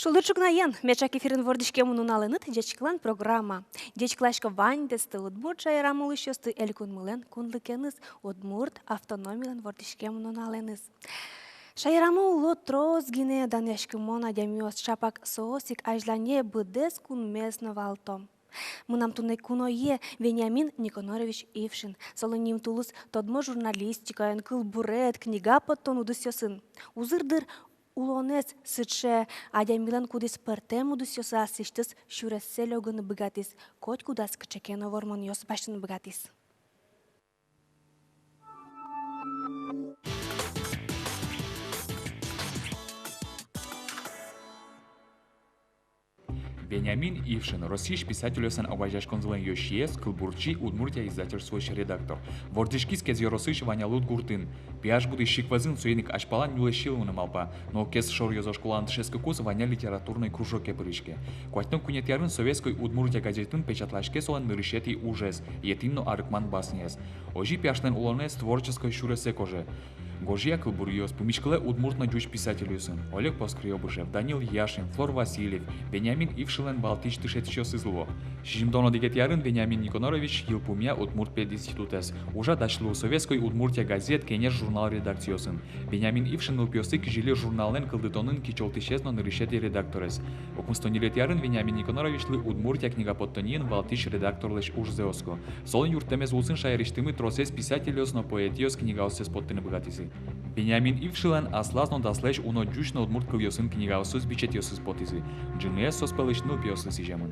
Шулдыр ӵукнаен! Меӵак эфирын вордӥськем нуналэныд «Ӟечкылан» программа. Ӟечкыласько ваньдэсты, удмурт шаерамы улӥсьёсты, элькунмылэн кунлыкеныз, удмурт автономилэн вордӥськем нуналэныз. Шаерамы уло трос гинэ данъяськымон адямиос, ӵапак соос ик азьлане быдэс кунмес но валто. Мынам туннэ куное Вениамин Никонорович Ившин. Солэн нимтулыз тодмо журналистикаен, кылбурет, книга поттон удысъёсын. Узыр, дыр, улонэз сыӵе адямилэн, кудӥз пӧртэм удысъёсы аслэсьтыз сюрессэ лёгыны быгатӥз, котькудаз кыӵе ке но вормонъёс басьтыны быгатӥз. Вениамин Ившин, Россиысь писательёслэн огазеяськонзылэн ёзчиез, кылбурчи, «Удмуртия» издательствоысь редактор. Вордӥськиз Кез ёросысь Ванялуд гуртын. Пияш будӥз сик вӧзын, соин ик азьпалан нюлэсчи луыны малпа. Но Кез шоръёзо школаын дышетскыкуз Ваня литературной кружоке пыриське. Куатьтон куинетӥ арын «Советской Удмуртия» газетын печатлаське солэн нырысетӥ ужез: «Етӥн но арыкман» басняез. Озьы пияшлэн улонэз творческой сюрессэ кожe. Гожъя кылбуръёс, пумиськылэ удмурт но ӟуч писательёсын: Олег Поскрёбышев, Данил Яшин, Флор Васильев, Вениамин Ившинлэн валтӥсь дышетӥсьёсыз луо. Сизьымдон одӥгетӥ арын Вениамин Никонорович йылпумъя удмурт пединститутэз, ужа дась луэ «Советской Удмуртия» газет, «Кенеш» журнал редакциосын. Вениамин Ившин нылпиослы кизили журналлэн кылдытонын кичӧлтӥсез но нырысетӥ редакторез. Укмыстон ньылетӥ арын Вениамин Никоноровичлы «Удмуртия» книга поттонниын валтӥсь редакторлэсь ужзэ оско. Солэн юрттэмез улсын шаерысьтымы тросэз писательёс но поэтъёс книгаоссэс поттыны быгатӥзы. Вениамин Ившинлэн аслаз но даслэсь уно ӟуч но удмурт кылъёсын книгаосыз, бичетъёсыз потӥзы. Ӝыныез соос пӧлысь нылпиослы сӥземын.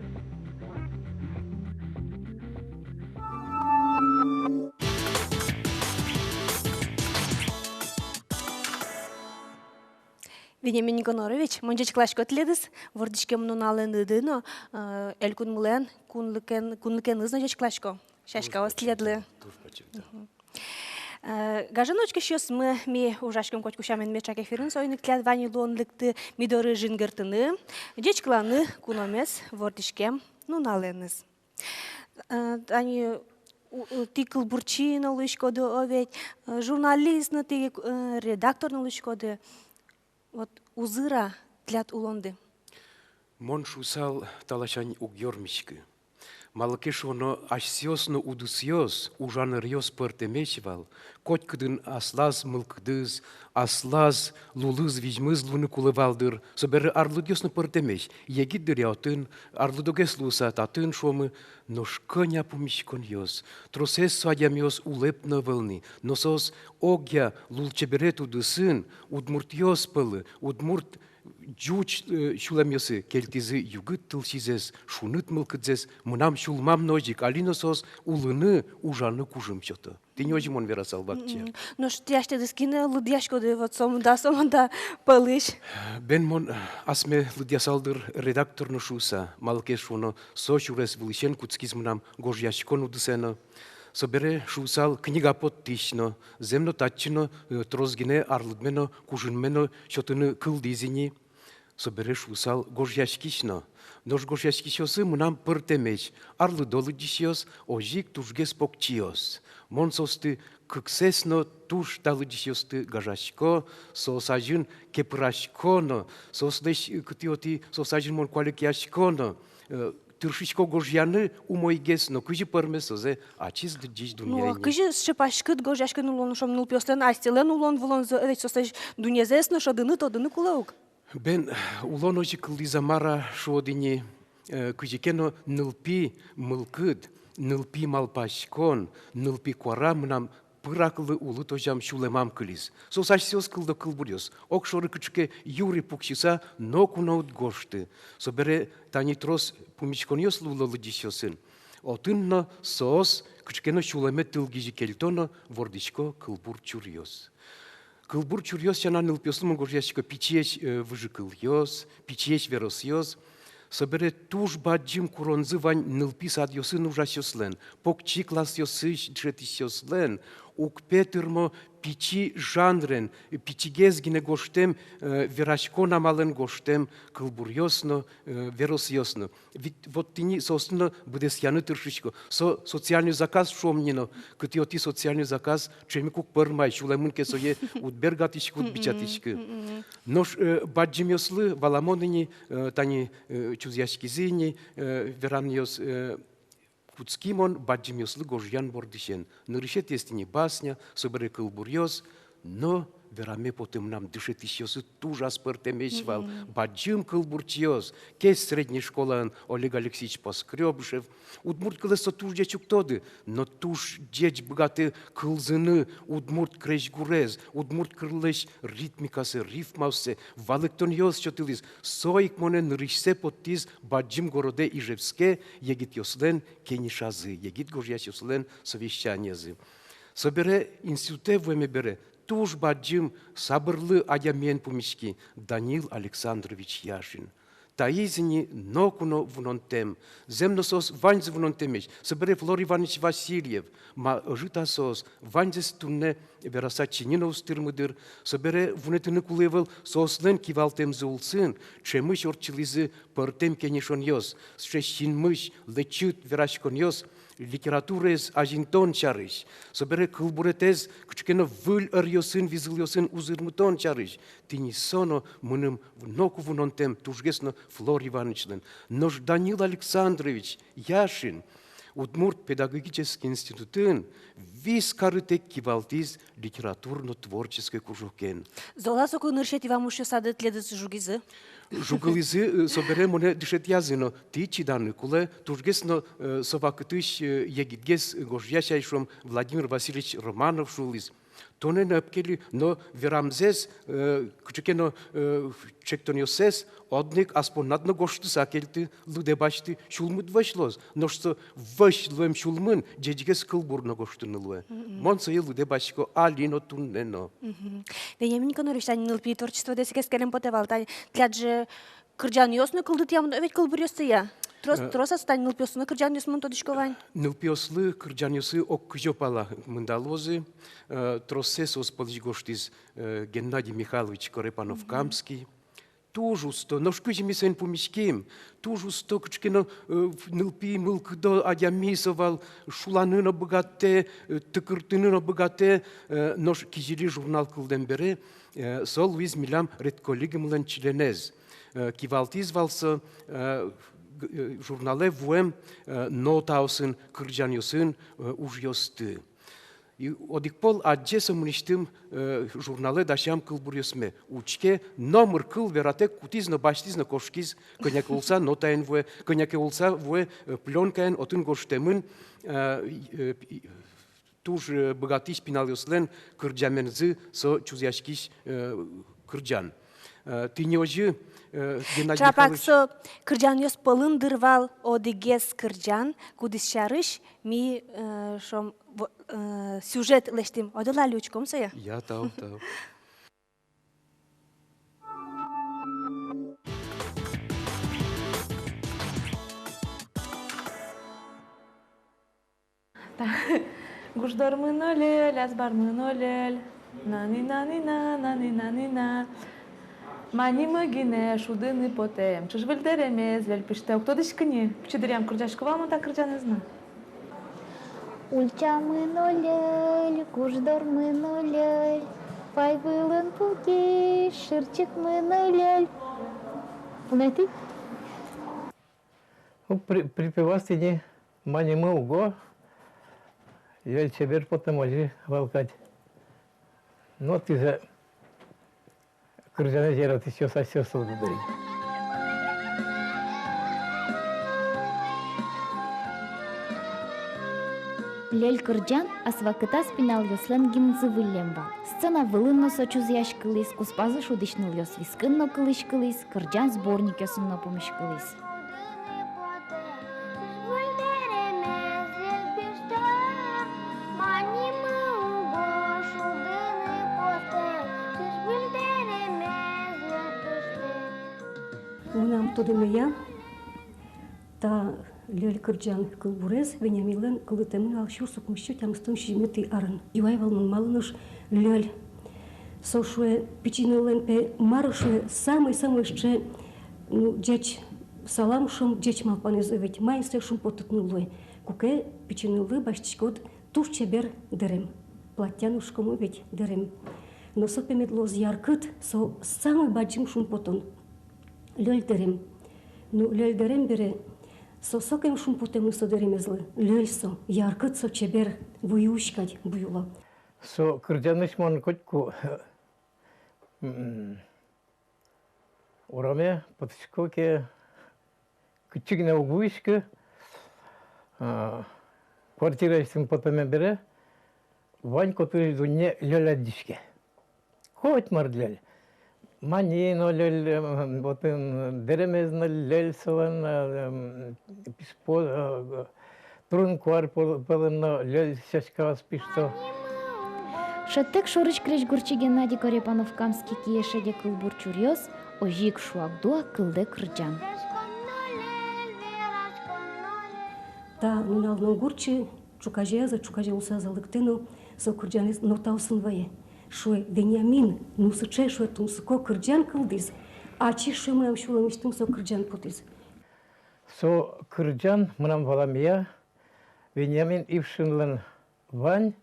Вениамин Никонорович, мон ӟечкыласько тӥледыз вордӥськем нуналэныды но, э, элькунмылэн кунлыкен-, кунлыкеныз но ӟечкыласько. Сяськаос тӥледлы. Туж бадӟым тау. Мгм. Э, гажано учкисьёсмы, ми ужаськом котьку сямен меӵак эфирын, соин ик тӥляд вань луонлыкты ми доры жингыртыны, ӟечкыланы куномес вордӥськем нуналэныз. Э, тани, у-, у-, тӥ кылбурчи но луиськоды, о ведь, э, журналист но тӥ, э, редактор но луиськоды. Вот узыр-а тӥляд улонды? Мон шуысал, та ласянь уг ёрмиськы. Малы ке шуоно, асьсэос но удысъёс, ужанэръёс пӧртэмесь вал, котькудын аслаз мылкыдыз, аслаз лулыз, визьмыз луыны кулэ вал дыр, собере арлыдъёс но пӧртэмесь, егит дыръя отын, арлыдогес луыса татын, шуомы, нош кӧня пумиськонъёс, тросэз со адямиос улэп но ӧвӧл ни, но соос огъя лулчеберет удысын, удмуртъёс пӧлы, удмурт ӟуч, э, сюлэмъёсы кельтӥзы югыт тылсизэс, шуныт мылкыдзэс, мынам сюлмам но озьы ик, али но соос улыны, ужаны кужым сёто. Тӥни озьы мон верасал вакчияк. Мгм. Нош тӥ асьтэдыз кинэ лыдъяськоды, вот, сомында, сомында пӧлысь? Бен, мон асме лыдъясал дыр редактор но шуыса, малы ке шуоно, со сюрес вылысен кутскиз мынам гожъяськон удысэ но. Собере шуысал книга поттӥсь но, зэм но, татчы но, э, трос гинэ арлыдме но, кужымме но сётыны кылдӥз ини. Собере шуысал гожъяськись но. Нош гожъяськисьёсы мынам пӧртэмесь: арлыдо лыдӟисьёс, озьы ик тужгес покчиос. Мон соосты кыксэс но туж та лыдӟисьёсты гажасько, соос азьын кепырасько но, соослэсь, э, кытӥ-отӥ, соос азьын мон куалекъясько но, э, тыршисько гожъяны умойгес но, кызьы пӧрме, созэ ачиз лыдӟись дунъя ини. Ну, а кызьы сыӵе паськыт гожъяськыны луоно, шуом, нылпиослэн асьсэлэн улон-вылонзы, ведь соослэсь дуннезэс но шӧдыны, тодыны кулэ ук. Бен, улон озьы кылдӥз-а, мар-а, шуод ини, э, кызьы ке но нылпи мылкыд, нылпи малпаськон, нылпи куара мынам пыраклы улытозям, сюлэмам кылиз. Соос асьсэос кылдо кылбуръёс. Огшоры кыӵе ке юри пуксьыса ноку но уд гожты. Собере тани трос пумиськонъёс луыло лыдӟисьёсын. Отын но соос кыӵе ке но сюлэме тылгизьы кельто но вордӥсько кылбур чуръёс. Кылбур чуръёс сяна нылпиослы мон гожъясько пичиесь, э, выжыкылъёс, пичиесь веросъёс. Собере туж бадӟым куронзы вань нылпи садъёсын ужасьёслэн, покчи классъёсысь дышетӥсьёслэн, уг пе тырмо пичи жанрен, пичигес гинэ гожтэм, э, вераськон амалэн гожтэм кылбуръёс но, э, веросъёс но. Ведь вот тӥни соосты но быдэсъяны тыршисько. Со социальный заказ, шуом ни но, кытӥ-отӥ социальный заказ ӵем ик уг пӧрмы ай, сюлэмын ке сое уд бергатӥськы, уд бичатӥськы. Нош, э, бадӟымъёслы, валамон ини, э, тани, э, чузъяськизы ини, э, веранъёс, э, кутски мон бадӟымъёслы гожъян бордысен. Нырысетӥез тӥни басня, собере кылбуръёс, но вераме потэ, мынам дышетӥсьёсы туж аспӧртэмесь вал, бадӟым кылбурчиос, Кез средней школаын Олег Алексеевич Поскрёбышев. Удмурт кылэз со туж ӟеч уг тоды, но туж ӟеч быгатэ кылзыны удмурт крезьгурез, удмурт кыллэсь ритмикассэ, рифмаоссэ, валэктонъёс сётылӥз. Со ик монэ нырысьсэ поттӥз бадӟым городэ Ижевске егитъёслэн кенешазы, егит гожъясьёслэн совещаниязы. Собере институтэ вуэме бере туж бадӟым сабырлы адямиен пумиськи, Данил Александрович Яшин. Таиз ини ноку но вунонтэм, зэм но, соос ваньзы вунонтэмесь, собере Флор Иванович Васильев, ма ӧжыт-а соос, ваньзэс туннэ вераса чиньы но уз тырмы дыр, собере вунэтыны кулэ ӧвӧл, соослэн кивалтэмзы улсын ӵемысь ортчылӥзы пӧртэм кенешонъёс, сыӵе синмысь лэчыт вераськонъёс, литератураез азинтон сярысь, собере кылбуретэз кыӵе ке но выль ӧръёсын, визылъёсын узырмытон сярысь. Тӥни со но мыным ноку вунонтэм тужгес но Флор Иванычлэн. Нош Данил Александрович Яшин Удмурт педагогический институтын вис карытэк кивалтӥз литературно-творческой кружокен. Зол-а соку нырысетӥ вамышъёсады тӥледыз жугизы? Жугылӥзы, э, собере монэ дышетъязы но, тӥ чиданы кулэ, тужгес но, э, со вакытысь, э, егитгес гожъясь ай, шуом, Владимир Васильевич Романов шуылӥз. Тонэ но ӧпкелы, но верамзэс, э, кыӵе ке но, э, чектонъёссэс одно ик ас поннад но гожтыса кельты, лыдэ басьты, сюлмыд вӧсь луоз. Нош со вӧсь луэм сюлмын ӟечгес кылбур но гожтыны луэ. Мгм. Мон сое лыдэ басько али но, туннэ но. Мгм. Вениамин Никонорович, тани нылпи творчестводэс ик эскерем потэ вал, тани тӥляд же кырӟанъёс но кылдытъямын, но ведь кылбуръёсты я. Трос, э, трос ас тани нылпиослы но кырӟанъёсмы, мон тодӥсько, вань. Нылпиослы кырӟанъёсы ог кызё пала мында луозы, э, троссэ соос пӧлысь гожтӥз, э, Геннадий Михайлович Корепанов-Камский. Мгм. Туж усто, нош кызьы ми соин пумиським, туж усто, кыӵе ке но, э, нылпи мылкыдо адями со вал, шуланы но быгатэ, э, тыкыртыны но быгатэ, э, нош «Кизили» журнал кылдэм бере, э, со луиз милям редколлегимылэн членэз. Э, кивалтӥз вал со, э, г-, э, журналэ вуэм, э, нотаосын, кырӟанъёсын, э, ужъёсты. И одӥг пол адӟе со мынэсьтым, э, журналэ дасям кылбуръёсме. Учке, номыр кыл вератэк кутӥз но, басьтӥз но кошкиз, кӧня ке улса нотаен вуэ, кӧня ке улса вуэ, э, плёнкаен, отын гожтэмын, э, э, и, туж, э, быгатӥсь пиналъёслэн кырӟаменызы со чузъяськись, э, кырӟан. Э, тӥни озьы, э, Геннадий Михайлович. Чапак со кырӟанъёс пӧлын дыр вал одӥгез кырӟан, кудӥз сярысь ми, э, шуом, во-, э, сюжет лэсьтӥм. Ойдолэ али учком сое. Я, тау, тау. Та. Гуждормы но льӧль, азбармы но льӧль. Нани-нани-на, нани-нани-на. Ма нимы гинэ шудыны потэм, чыжы-выль дэремез льӧль пиштэ. Уг тодӥськы ни, пичи дыръям кырӟасько вал мон та кырӟанэз но. Ульчамы но льӧль, гуждормы но льӧль, пай вылын пукись шырчикмы но льӧль. Уг на тӥ? Ну, при-, припеваз тӥни, ма нимы уго, льӧль чебер потэм озьы вал кадь. Но тӥзэ кырӟанэз яратӥсьёс асьсэос тодо ай. Льӧль кырӟан ас вакытаз пиналъёслэн гимнзы выллем вал. Сцена вылын но со чузъяськылӥз, куспазы шудӥсь нылъёс вискын но кылӥськылӥз, кырӟан сборникъёсын но пумиськылӥз. Мынам тодэмея, та «Льӧль» кырӟан кылбурез Вениаминлэн кылдытэмын вал сюрс укмыссю тямыстон сизьыметӥ арын. Юай вал мон, малы нош льӧль. Со, шуэ, пичи ныллэн, пе, мар, шуэ, самой-самой сыӵе, ну, ӟеч салам, шуом, ӟеч малпанэз, ведь маин сое шумпоттыны луэ. Куке пичи ныллы басьтӥськод туж чебер дэрем. Платья но шуиськомы ведь, дэрем. Но со, пе, мед луоз яркыт, со самой бадӟым шумпотон. Льӧль дэрем. Ну, льӧль дэрем бере, со сокем шумпотэмын со дэремезлы. Льӧль со, яркыт со, чебер, вуюись кадь вуюло. Со кырӟанысь мон котьку, м, ураме потӥсько ке, кытчы гинэ уг вуиськы, а, квартираысьтым потэме бере, вань котырысь дунне льӧль адӟиське. Коть мар льӧль. Мани но льӧль, м, отын, дэремез но льӧль солэн, э, м, писпуос, э, турын-куар пӧл-, пӧлын но льӧль сяськаос пишто. Шӧдтэк шорысь крезьгурчи Геннадий Корепанов-Камский кие шеде кылбур чуръёс, озьы ик шуак-дуак кылдэ кырӟан. Та нунал но гурчи ӵуказеяз-а, ӵуказе улсаз-а лыктэ но, со кырӟанэз нотаосын вае. Шуэ: «Вениамин, ну сыӵе, шуэ, тунсыко кырӟан кылдӥз. Ачиз, шуэ, мынам сюлэмысьтым со кырӟан потӥз». Со кырӟан, мынам валамея, Вениамин Ившинлэн вань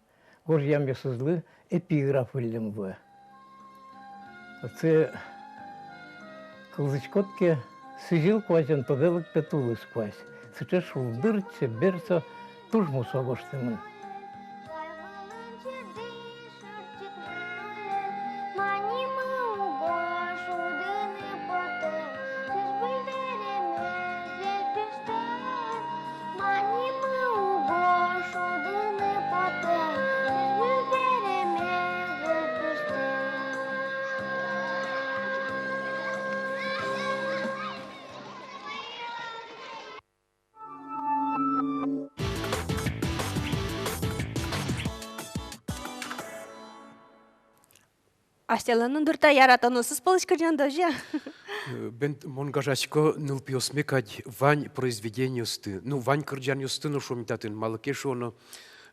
гожъямъёсызлы эпиграф выллем луэ. Отчы кылзӥськод ке, сӥзьыл куазен тодэ лыктэ тулыс куазь. Сыӵе шулдыр, чебер со, туж мусо гожтэмын. Асьтэлэн но дыр та яратоносыз пӧлысь кырӟанды, озьы-а? Э, бен, мон гажасько, нылпиосме кадь вань произведениосты, ну, вань кырӟанъёсты но, шуом, татын, малы ке шуоно,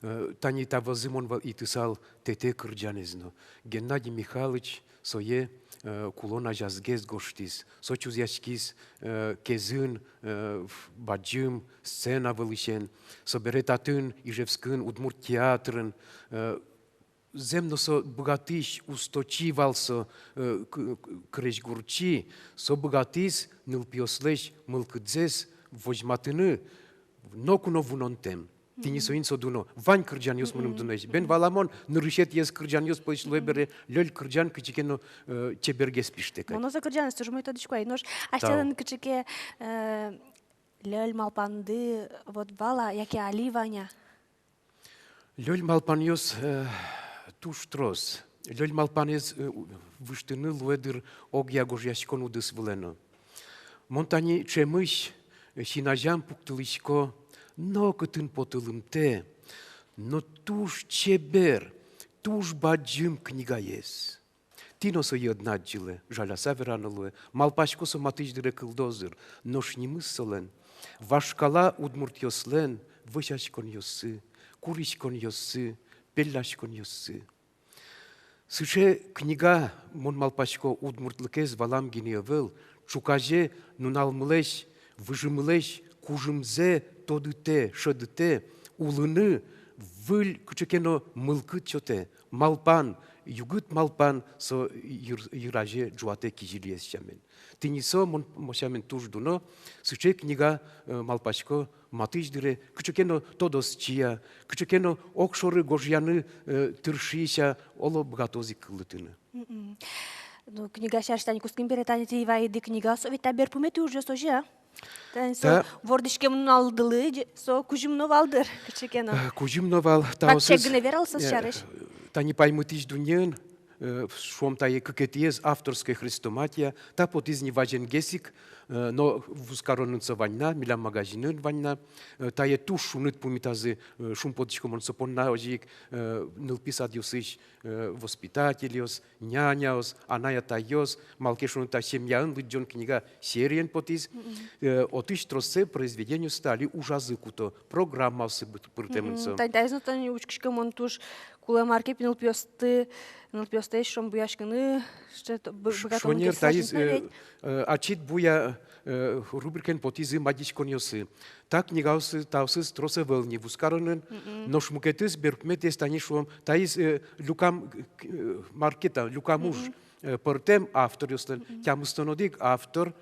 э, тани та возы мон ва-, итысал тэтэ кырӟанэз но. Геннадий Михайлович сое, э, кулон азязгес гожтӥз. Со чузъяськиз, э, Кезын, э, ф-, бадӟым сцена вылысен. Собере татын, Ижевскын, удмурт театрын, э, зэм но со быгатӥсь усточи вал со, э, к-, к-, крезьгурчи, со быгатӥз нылпиослэсь мылкыдзэс возьматыны ноку но вунонтэм. Тӥни соин со дуно. Вань кырӟанъёс мыным дуноесь. Бен, валамон, нырысетӥез кырӟанъёс пӧлысь луэ бере, лёль кырӟан кытчы ке но, э, чебергес пиштэ кадь. Мон но со кырӟанэз туж умой тодӥсько ай, нош асьтэлэн кыӵе ке, э, лёль малпанды вот вал-а, яке али вань-а? Лёль малпанъёс, э, туж трос. Лёль малпанэз, э, у-, выжтыны луэ, дыр, огъя гожъяськон удыс вылэ но. Мон тани ӵемысь, э, син азям пуктылӥсько, нокытын потылымтэ, но туж чебер, туж бадӟым книгаез. Тӥ но сое ӧд на адӟылэ, жаляса верано луэ. Малпасько, со матысь дыре кылдоз, дыр, нош нимыз солэн «Вашкала удмуртъёслэн вӧсяськонъёссы, куриськонъёссы, пелляськонъёссы». Сыӵе книга, мон малпасько, удмуртлыкез валам гинэ ӧвӧл, ӵуказе нуналмылэсь, выжымылэсь кужымзэ тодытэ, шӧдытэ, улыны выль кыӵе ке но мылкыд сётэ, малпан, югыт малпан со йыр-, йыразе ӝуатэ кизилиез сямен. Тӥни со, мон, мон сямен, туж дуно, сыӵе книга, э, малпасько, матысь дыре, кыӵе ке но тодосчи-а, кыӵе ке но огшоры гожъяны, э, тыршись-а, оло, быгатоз ик кылдытыны. Мгм. Ну, книга сярысь тани кутским бере, тани тӥ вайиды книга, со ведь та берпуметӥ ужъёс, озьы-а? Тани со та вордӥськем нуналдылы, ӟ-, со кузьым но вал, дыр, кыӵе ке но. Э, кузьым но вал, таосыз, кыӵе гинэ вералоз со, э, сярысь. Тани паймытӥсь дуннеын, э, шуом, тае кыкетӥез авторской хрестоматия, та потӥз ни вазенгес ик, э, но вузкаронын со вань на, милям магазинын вань на, э, тае туж шуныт пумитазы, э, шумпотӥсько мон со понна, озьы ик, э, нылпи садъёсысь, э, воспитательёс, няняос, анай-атайёс, малы ке шуоно та «Семьяын лыдӟон» книга сериен потӥз, э, отысь троссэ произведениосты али ужазы куто, программаосы быт-, пыртэмын со. Мгм. Тань, таиз но, тань, учкисько мон, туж кулэ мар ке пе нылпиосты, нылпиосты эшшо буяськыны, что это, бы-, ш-, быгатон шонер кесясь таиз, э, э, ачид буя, э, рубрикаен потӥзы мадиськонъёсы. Та книгаосы, таосыз трос ӧвӧл ни вузкаронын, мгм, нош мукетыз берпуметӥез, тани шуом, таиз, э, люкам, э, мар ке та, люкам уж, мгм, э, пӧртэм авторъёслэн, мгм, тямыстон одӥг автор,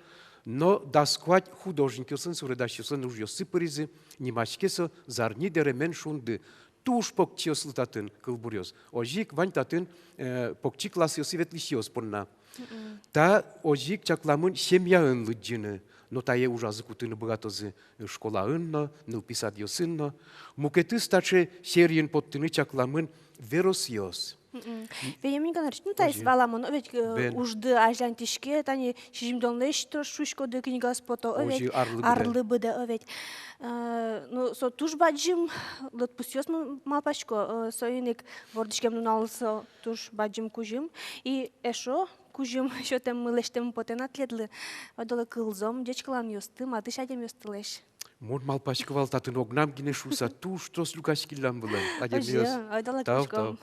но дас куать художникъёслэн, суредасьёслэн ужъёссы пыризы, нимаське со «Зарни дэремен шунды». Туж покчиослы татын кылбуръёс. Озьы ик вань татын, э, покчи классъёсы ветлӥсьёс понна. Мгм. Та озьы ик чакламын «Семьяын лыдӟыны». Но тае ужазы кутыны быгатозы, э, школаын но, нылпи садъёсын но. Мукетыз таӵе сериен поттыны чакламын веросъёс. Мгм. Вениамин Никонорович, ну, таиз, озьы, валамон, о ведь, э, бен, ужды азьланьтӥське, тани сизьымдонлэсь трос, шуиськоды, книгаос пото, о ведь, озьы, арлы быдэ. Арлы быдэ, о ведь. Э, ну, со туж бадӟым лыдпусъёс, м-, малпасько, э, соин ик вордӥськем нуналлы со туж бадӟым кузьым. И эшшо кузьым сётэммы, лэсьтэммы потэ на тӥледлы. Ойдолэ кылзом ӟечкыланъёсты матысь адямиостылэсь. Мон малпасько вал, татын огнам гинэ шуыса, туж трос люкаськиллям вылэм адямиос. Озьы, ойдолэ кылзом. Тау, тау.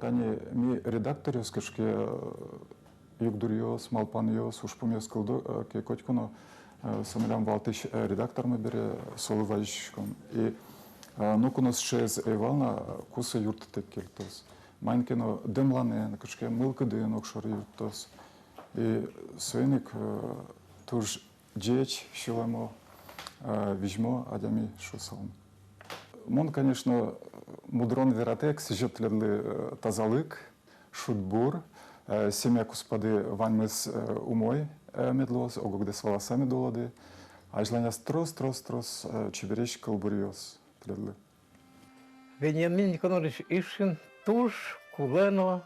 Тани ми, редакторъёс, кыӵе ке, э, югдуръёс, малпанъёс, ужпумъёс кылдо, э, ке, котьку но, э, со милям валтӥсь, э, редактормы бере, солы вазиськом. И, э, ноку но сыӵеез ӧй вал на, э, ку со юрттытэк кельтоз. Маин ке но дэмланэн, кыӵе ке мылкыдын огшоры юрттоз. И соин ик, э, туж ӟеч, сюлэмо, э, визьмо адями шуысал. Мон, конечно, мудрон вератэк сӥзё тӥледлы, э, тазалык, шудбур, э, семья куспады ваньмыз, э, умой, э, мед луоз, ог-огдэс валаса мед улоды, азьланяз трос, трос, трос, э, чебересь кылбуръёс тӥледлы. Вениамин Никонорович Ившин туж кулэ но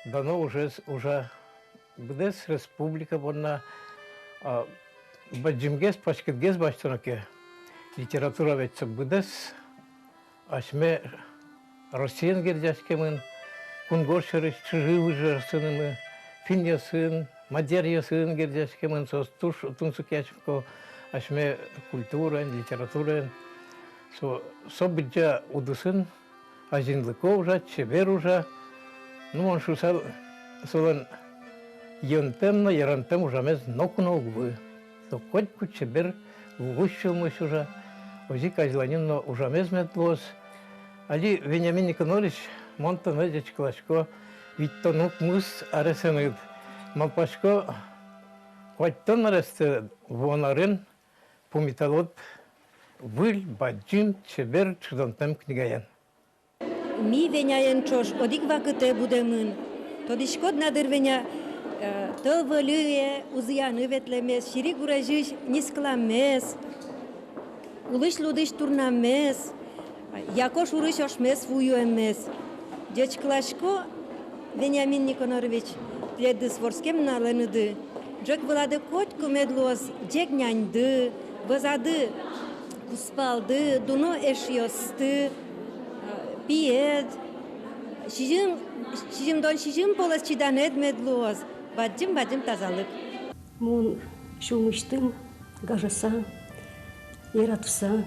дано ужез ужа. Быдэс республика понна, а, бадӟымгес, паськытгес басьтоно ке, литература ведь со быдэс асьме Россиен герӟаськемын, кунгож сьӧрысь чыжы-выжы арсынымы, финнъёсын, мадьяръёсын герӟаськемын, соос туж тунсыкъясько асьме культураен, литератураен. Со, со быдӟа удысын азинлыко ужа, чебер ужа. Ну, мон шуысал, солэн йӧнтэм но йыронтэм ужамез ноку но уг вуы. Со котьку чебер, вуж сюлмысь ужа, озьы ик азьланьын но ужамез мед луоз. Али, Вениамин Никонорович, мон тонэ ӟечкыласько витьтон укмыс аресэныд. Малпасько, куатьтон арестэд вуон арын пумиталод выль, бадӟым, чебер, чидонтэм книгаен. Ми Веняен ӵош одӥг вакытэ будэмын. Тодӥськод на дыр, Веня, э, тӧл вӧлые узыяны ветлэмез, сири гурезьысь нискыламез, улысь-лудысь турнамез, яко шурысь ошмес ву юэмез. Ӟечкыласько, Вениамин Никонорович, тӥледыз вордскем нуналэныды. Ӝӧк вылады котьку мед луоз ӟег няньды, вӧзады кузпалды, дуно эшъёсты, пиед, сизьым, сизьымдон сизьым полэс чиданэд мед луоз, бадӟым-бадӟым тазалык. Мон сюлмысьтым гажаса, яратыса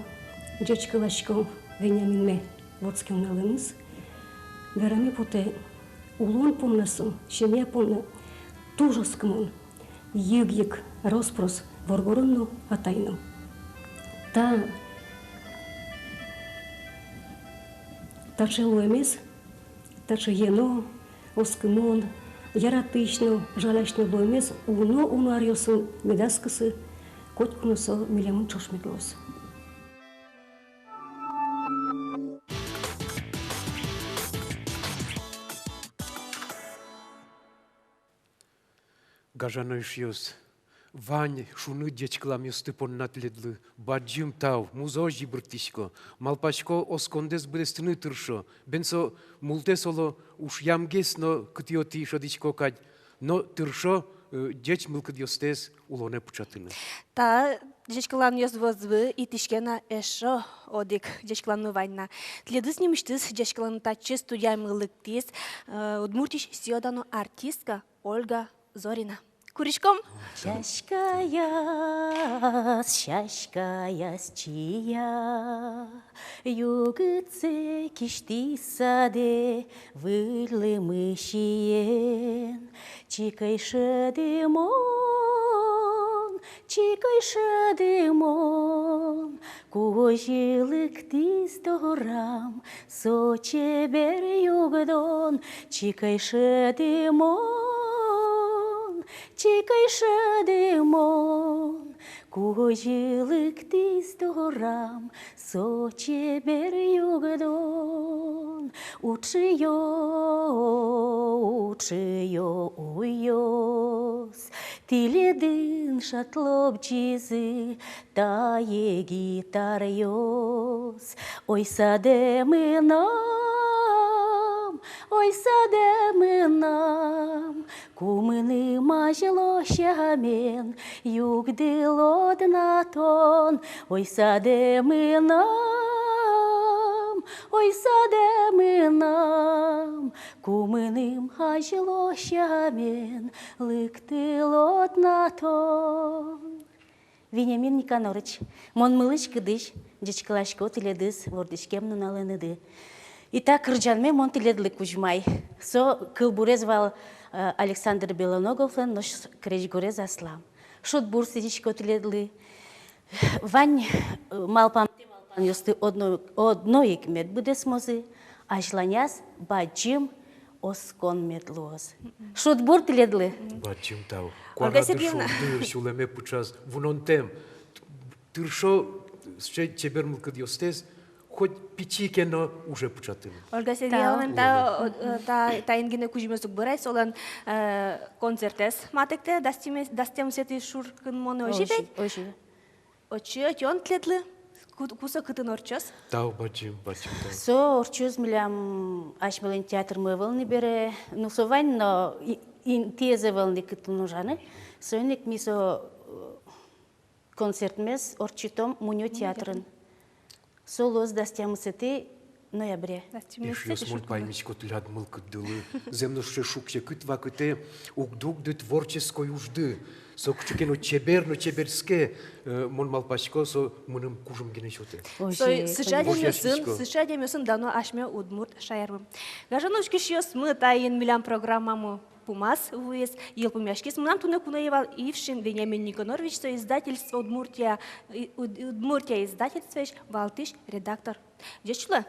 ӟечкыласько Вениаминме вордскем нуналэныз. Вераме потэ, улон понна со, семья понна туж оскымон, йыг-йыг, рос-прос воргорон но, атай но. Та, таӵе луэмез, таӵе йӧно, оскымон, яратӥсь но, жалясь но луэмез уно-уно аръёсын медаз кысы, котьку но со милемын ӵош мед луоз. Гажано эшъёс, вань шуныт ӟечкыламъёсты понна тӥледлы бадӟым тау, музъёс йыбырттӥсько. Малпасько, оскондэс быдэстыны тыршо. Бен со мултэс, оло, ушъямгес но кытӥ-отӥ шӧдӥсько кадь, но тыршо, э, ӟеч мылкыдъёстэс улонэ пыӵатыны. Та ӟечкыланъёс вӧзы итӥське на эшшо одӥг ӟечкыланмы вань на. Тӥледыз нимысьтыз ӟечкыланы татчы студиямы лыктӥз, э, Удмуртиысь сӥё-дано артистка Ольга Зорина. Куриськом. Сяськаяз, сяськаяз чия, югытсэ кисьтӥз садэ выль лымы сиен. Чик ӧй шӧды мон, чик ӧй шӧды мон, кузьы лыктӥз дорам со чебер югдон. Чик ӧй шӧды мон, чик ӧй шӧды мон, кузьы лыктӥз дорам со чебер югдон. Уӵыё, уӵыё, уйёс, тӥледын шат лобӟизы тае гитаръёс. Ой, садэ мынам, ой, садэ мынам, ку мыным азьло сямен югдылод на тон. Ой, садэ мынам, ой, садэ мынам, ку мыным азьло сямен лыктылод на тон. Вениамин Никонорыч, мон мылысь-кыдысь ӟечкыласько тӥледыз вордӥськем нуналэныды. Итак, кырӟанме мон тӥледлы кузьмай. Со кылбурез вал, э, Александр Белоноговлэн, нош крезьгурез аслам. Шудбур сӥзисько тӥледлы. Вань, э, малпамтэ, малпанъёсты одно, одно ик мед быдэсмозы, азьланяз бадӟым оскон мед луоз. Шудбур тӥледлы. Бадӟым тау. Ольга Сергеевна. Куарады шудыр, сюлэме пыӵаз вунонтэм. Тыршо сыӵе чебер мылкыдъёстэс, хоть пичи ке но, уже пыӵатыны. Ольга Сергеевна, тау. Тау, та, э, та, таин гинэ кузьымез уг бырай, солэн, э, концертэз матэктэ дас тямыс-, дас тямысэтӥ шуркынмонэ, озьы ведь? Озьы, озьы. Отчы ӧтён тӥледлы, ку-, ку со, кытын ортчоз? Тау бадӟым, бадӟым тау. Со ортчоз милям асьмелэн театрмы ӧвӧл ни бере, ну, со вань но, и-, интыез ӧвӧл ни, кытын ужаны. Соин ик ми со, э, концертмес ортчытом Мунё театрын. Со луоз дас тямысэтӥ ноябре. Дас тямысэтӥ шуркынмонэ. Эшъёс, мон паймисько тӥляд мылкыддылы. Зэм но, сыӵе шуккечи вакытэ, уг дугды творческой ужды. Со кыӵе ке но чебер но чеберске, э, мон малпасько, со мыным кужым гинэ сётэ. Озьы, со, сыӵе адямиосын, сыӵе адямиосын дано асьме удмурт шаермы. Гажано учкисьёсмы, таин милям программамы пумаз вуиз, йылпумъяськиз. Мынам туннэ куное вал Ившин Вениамин Никонорович, со издательство Удмуртия, и-, Уд-, Удмуртия издательствоысь валтӥсь редактор. Ӟеч улэ.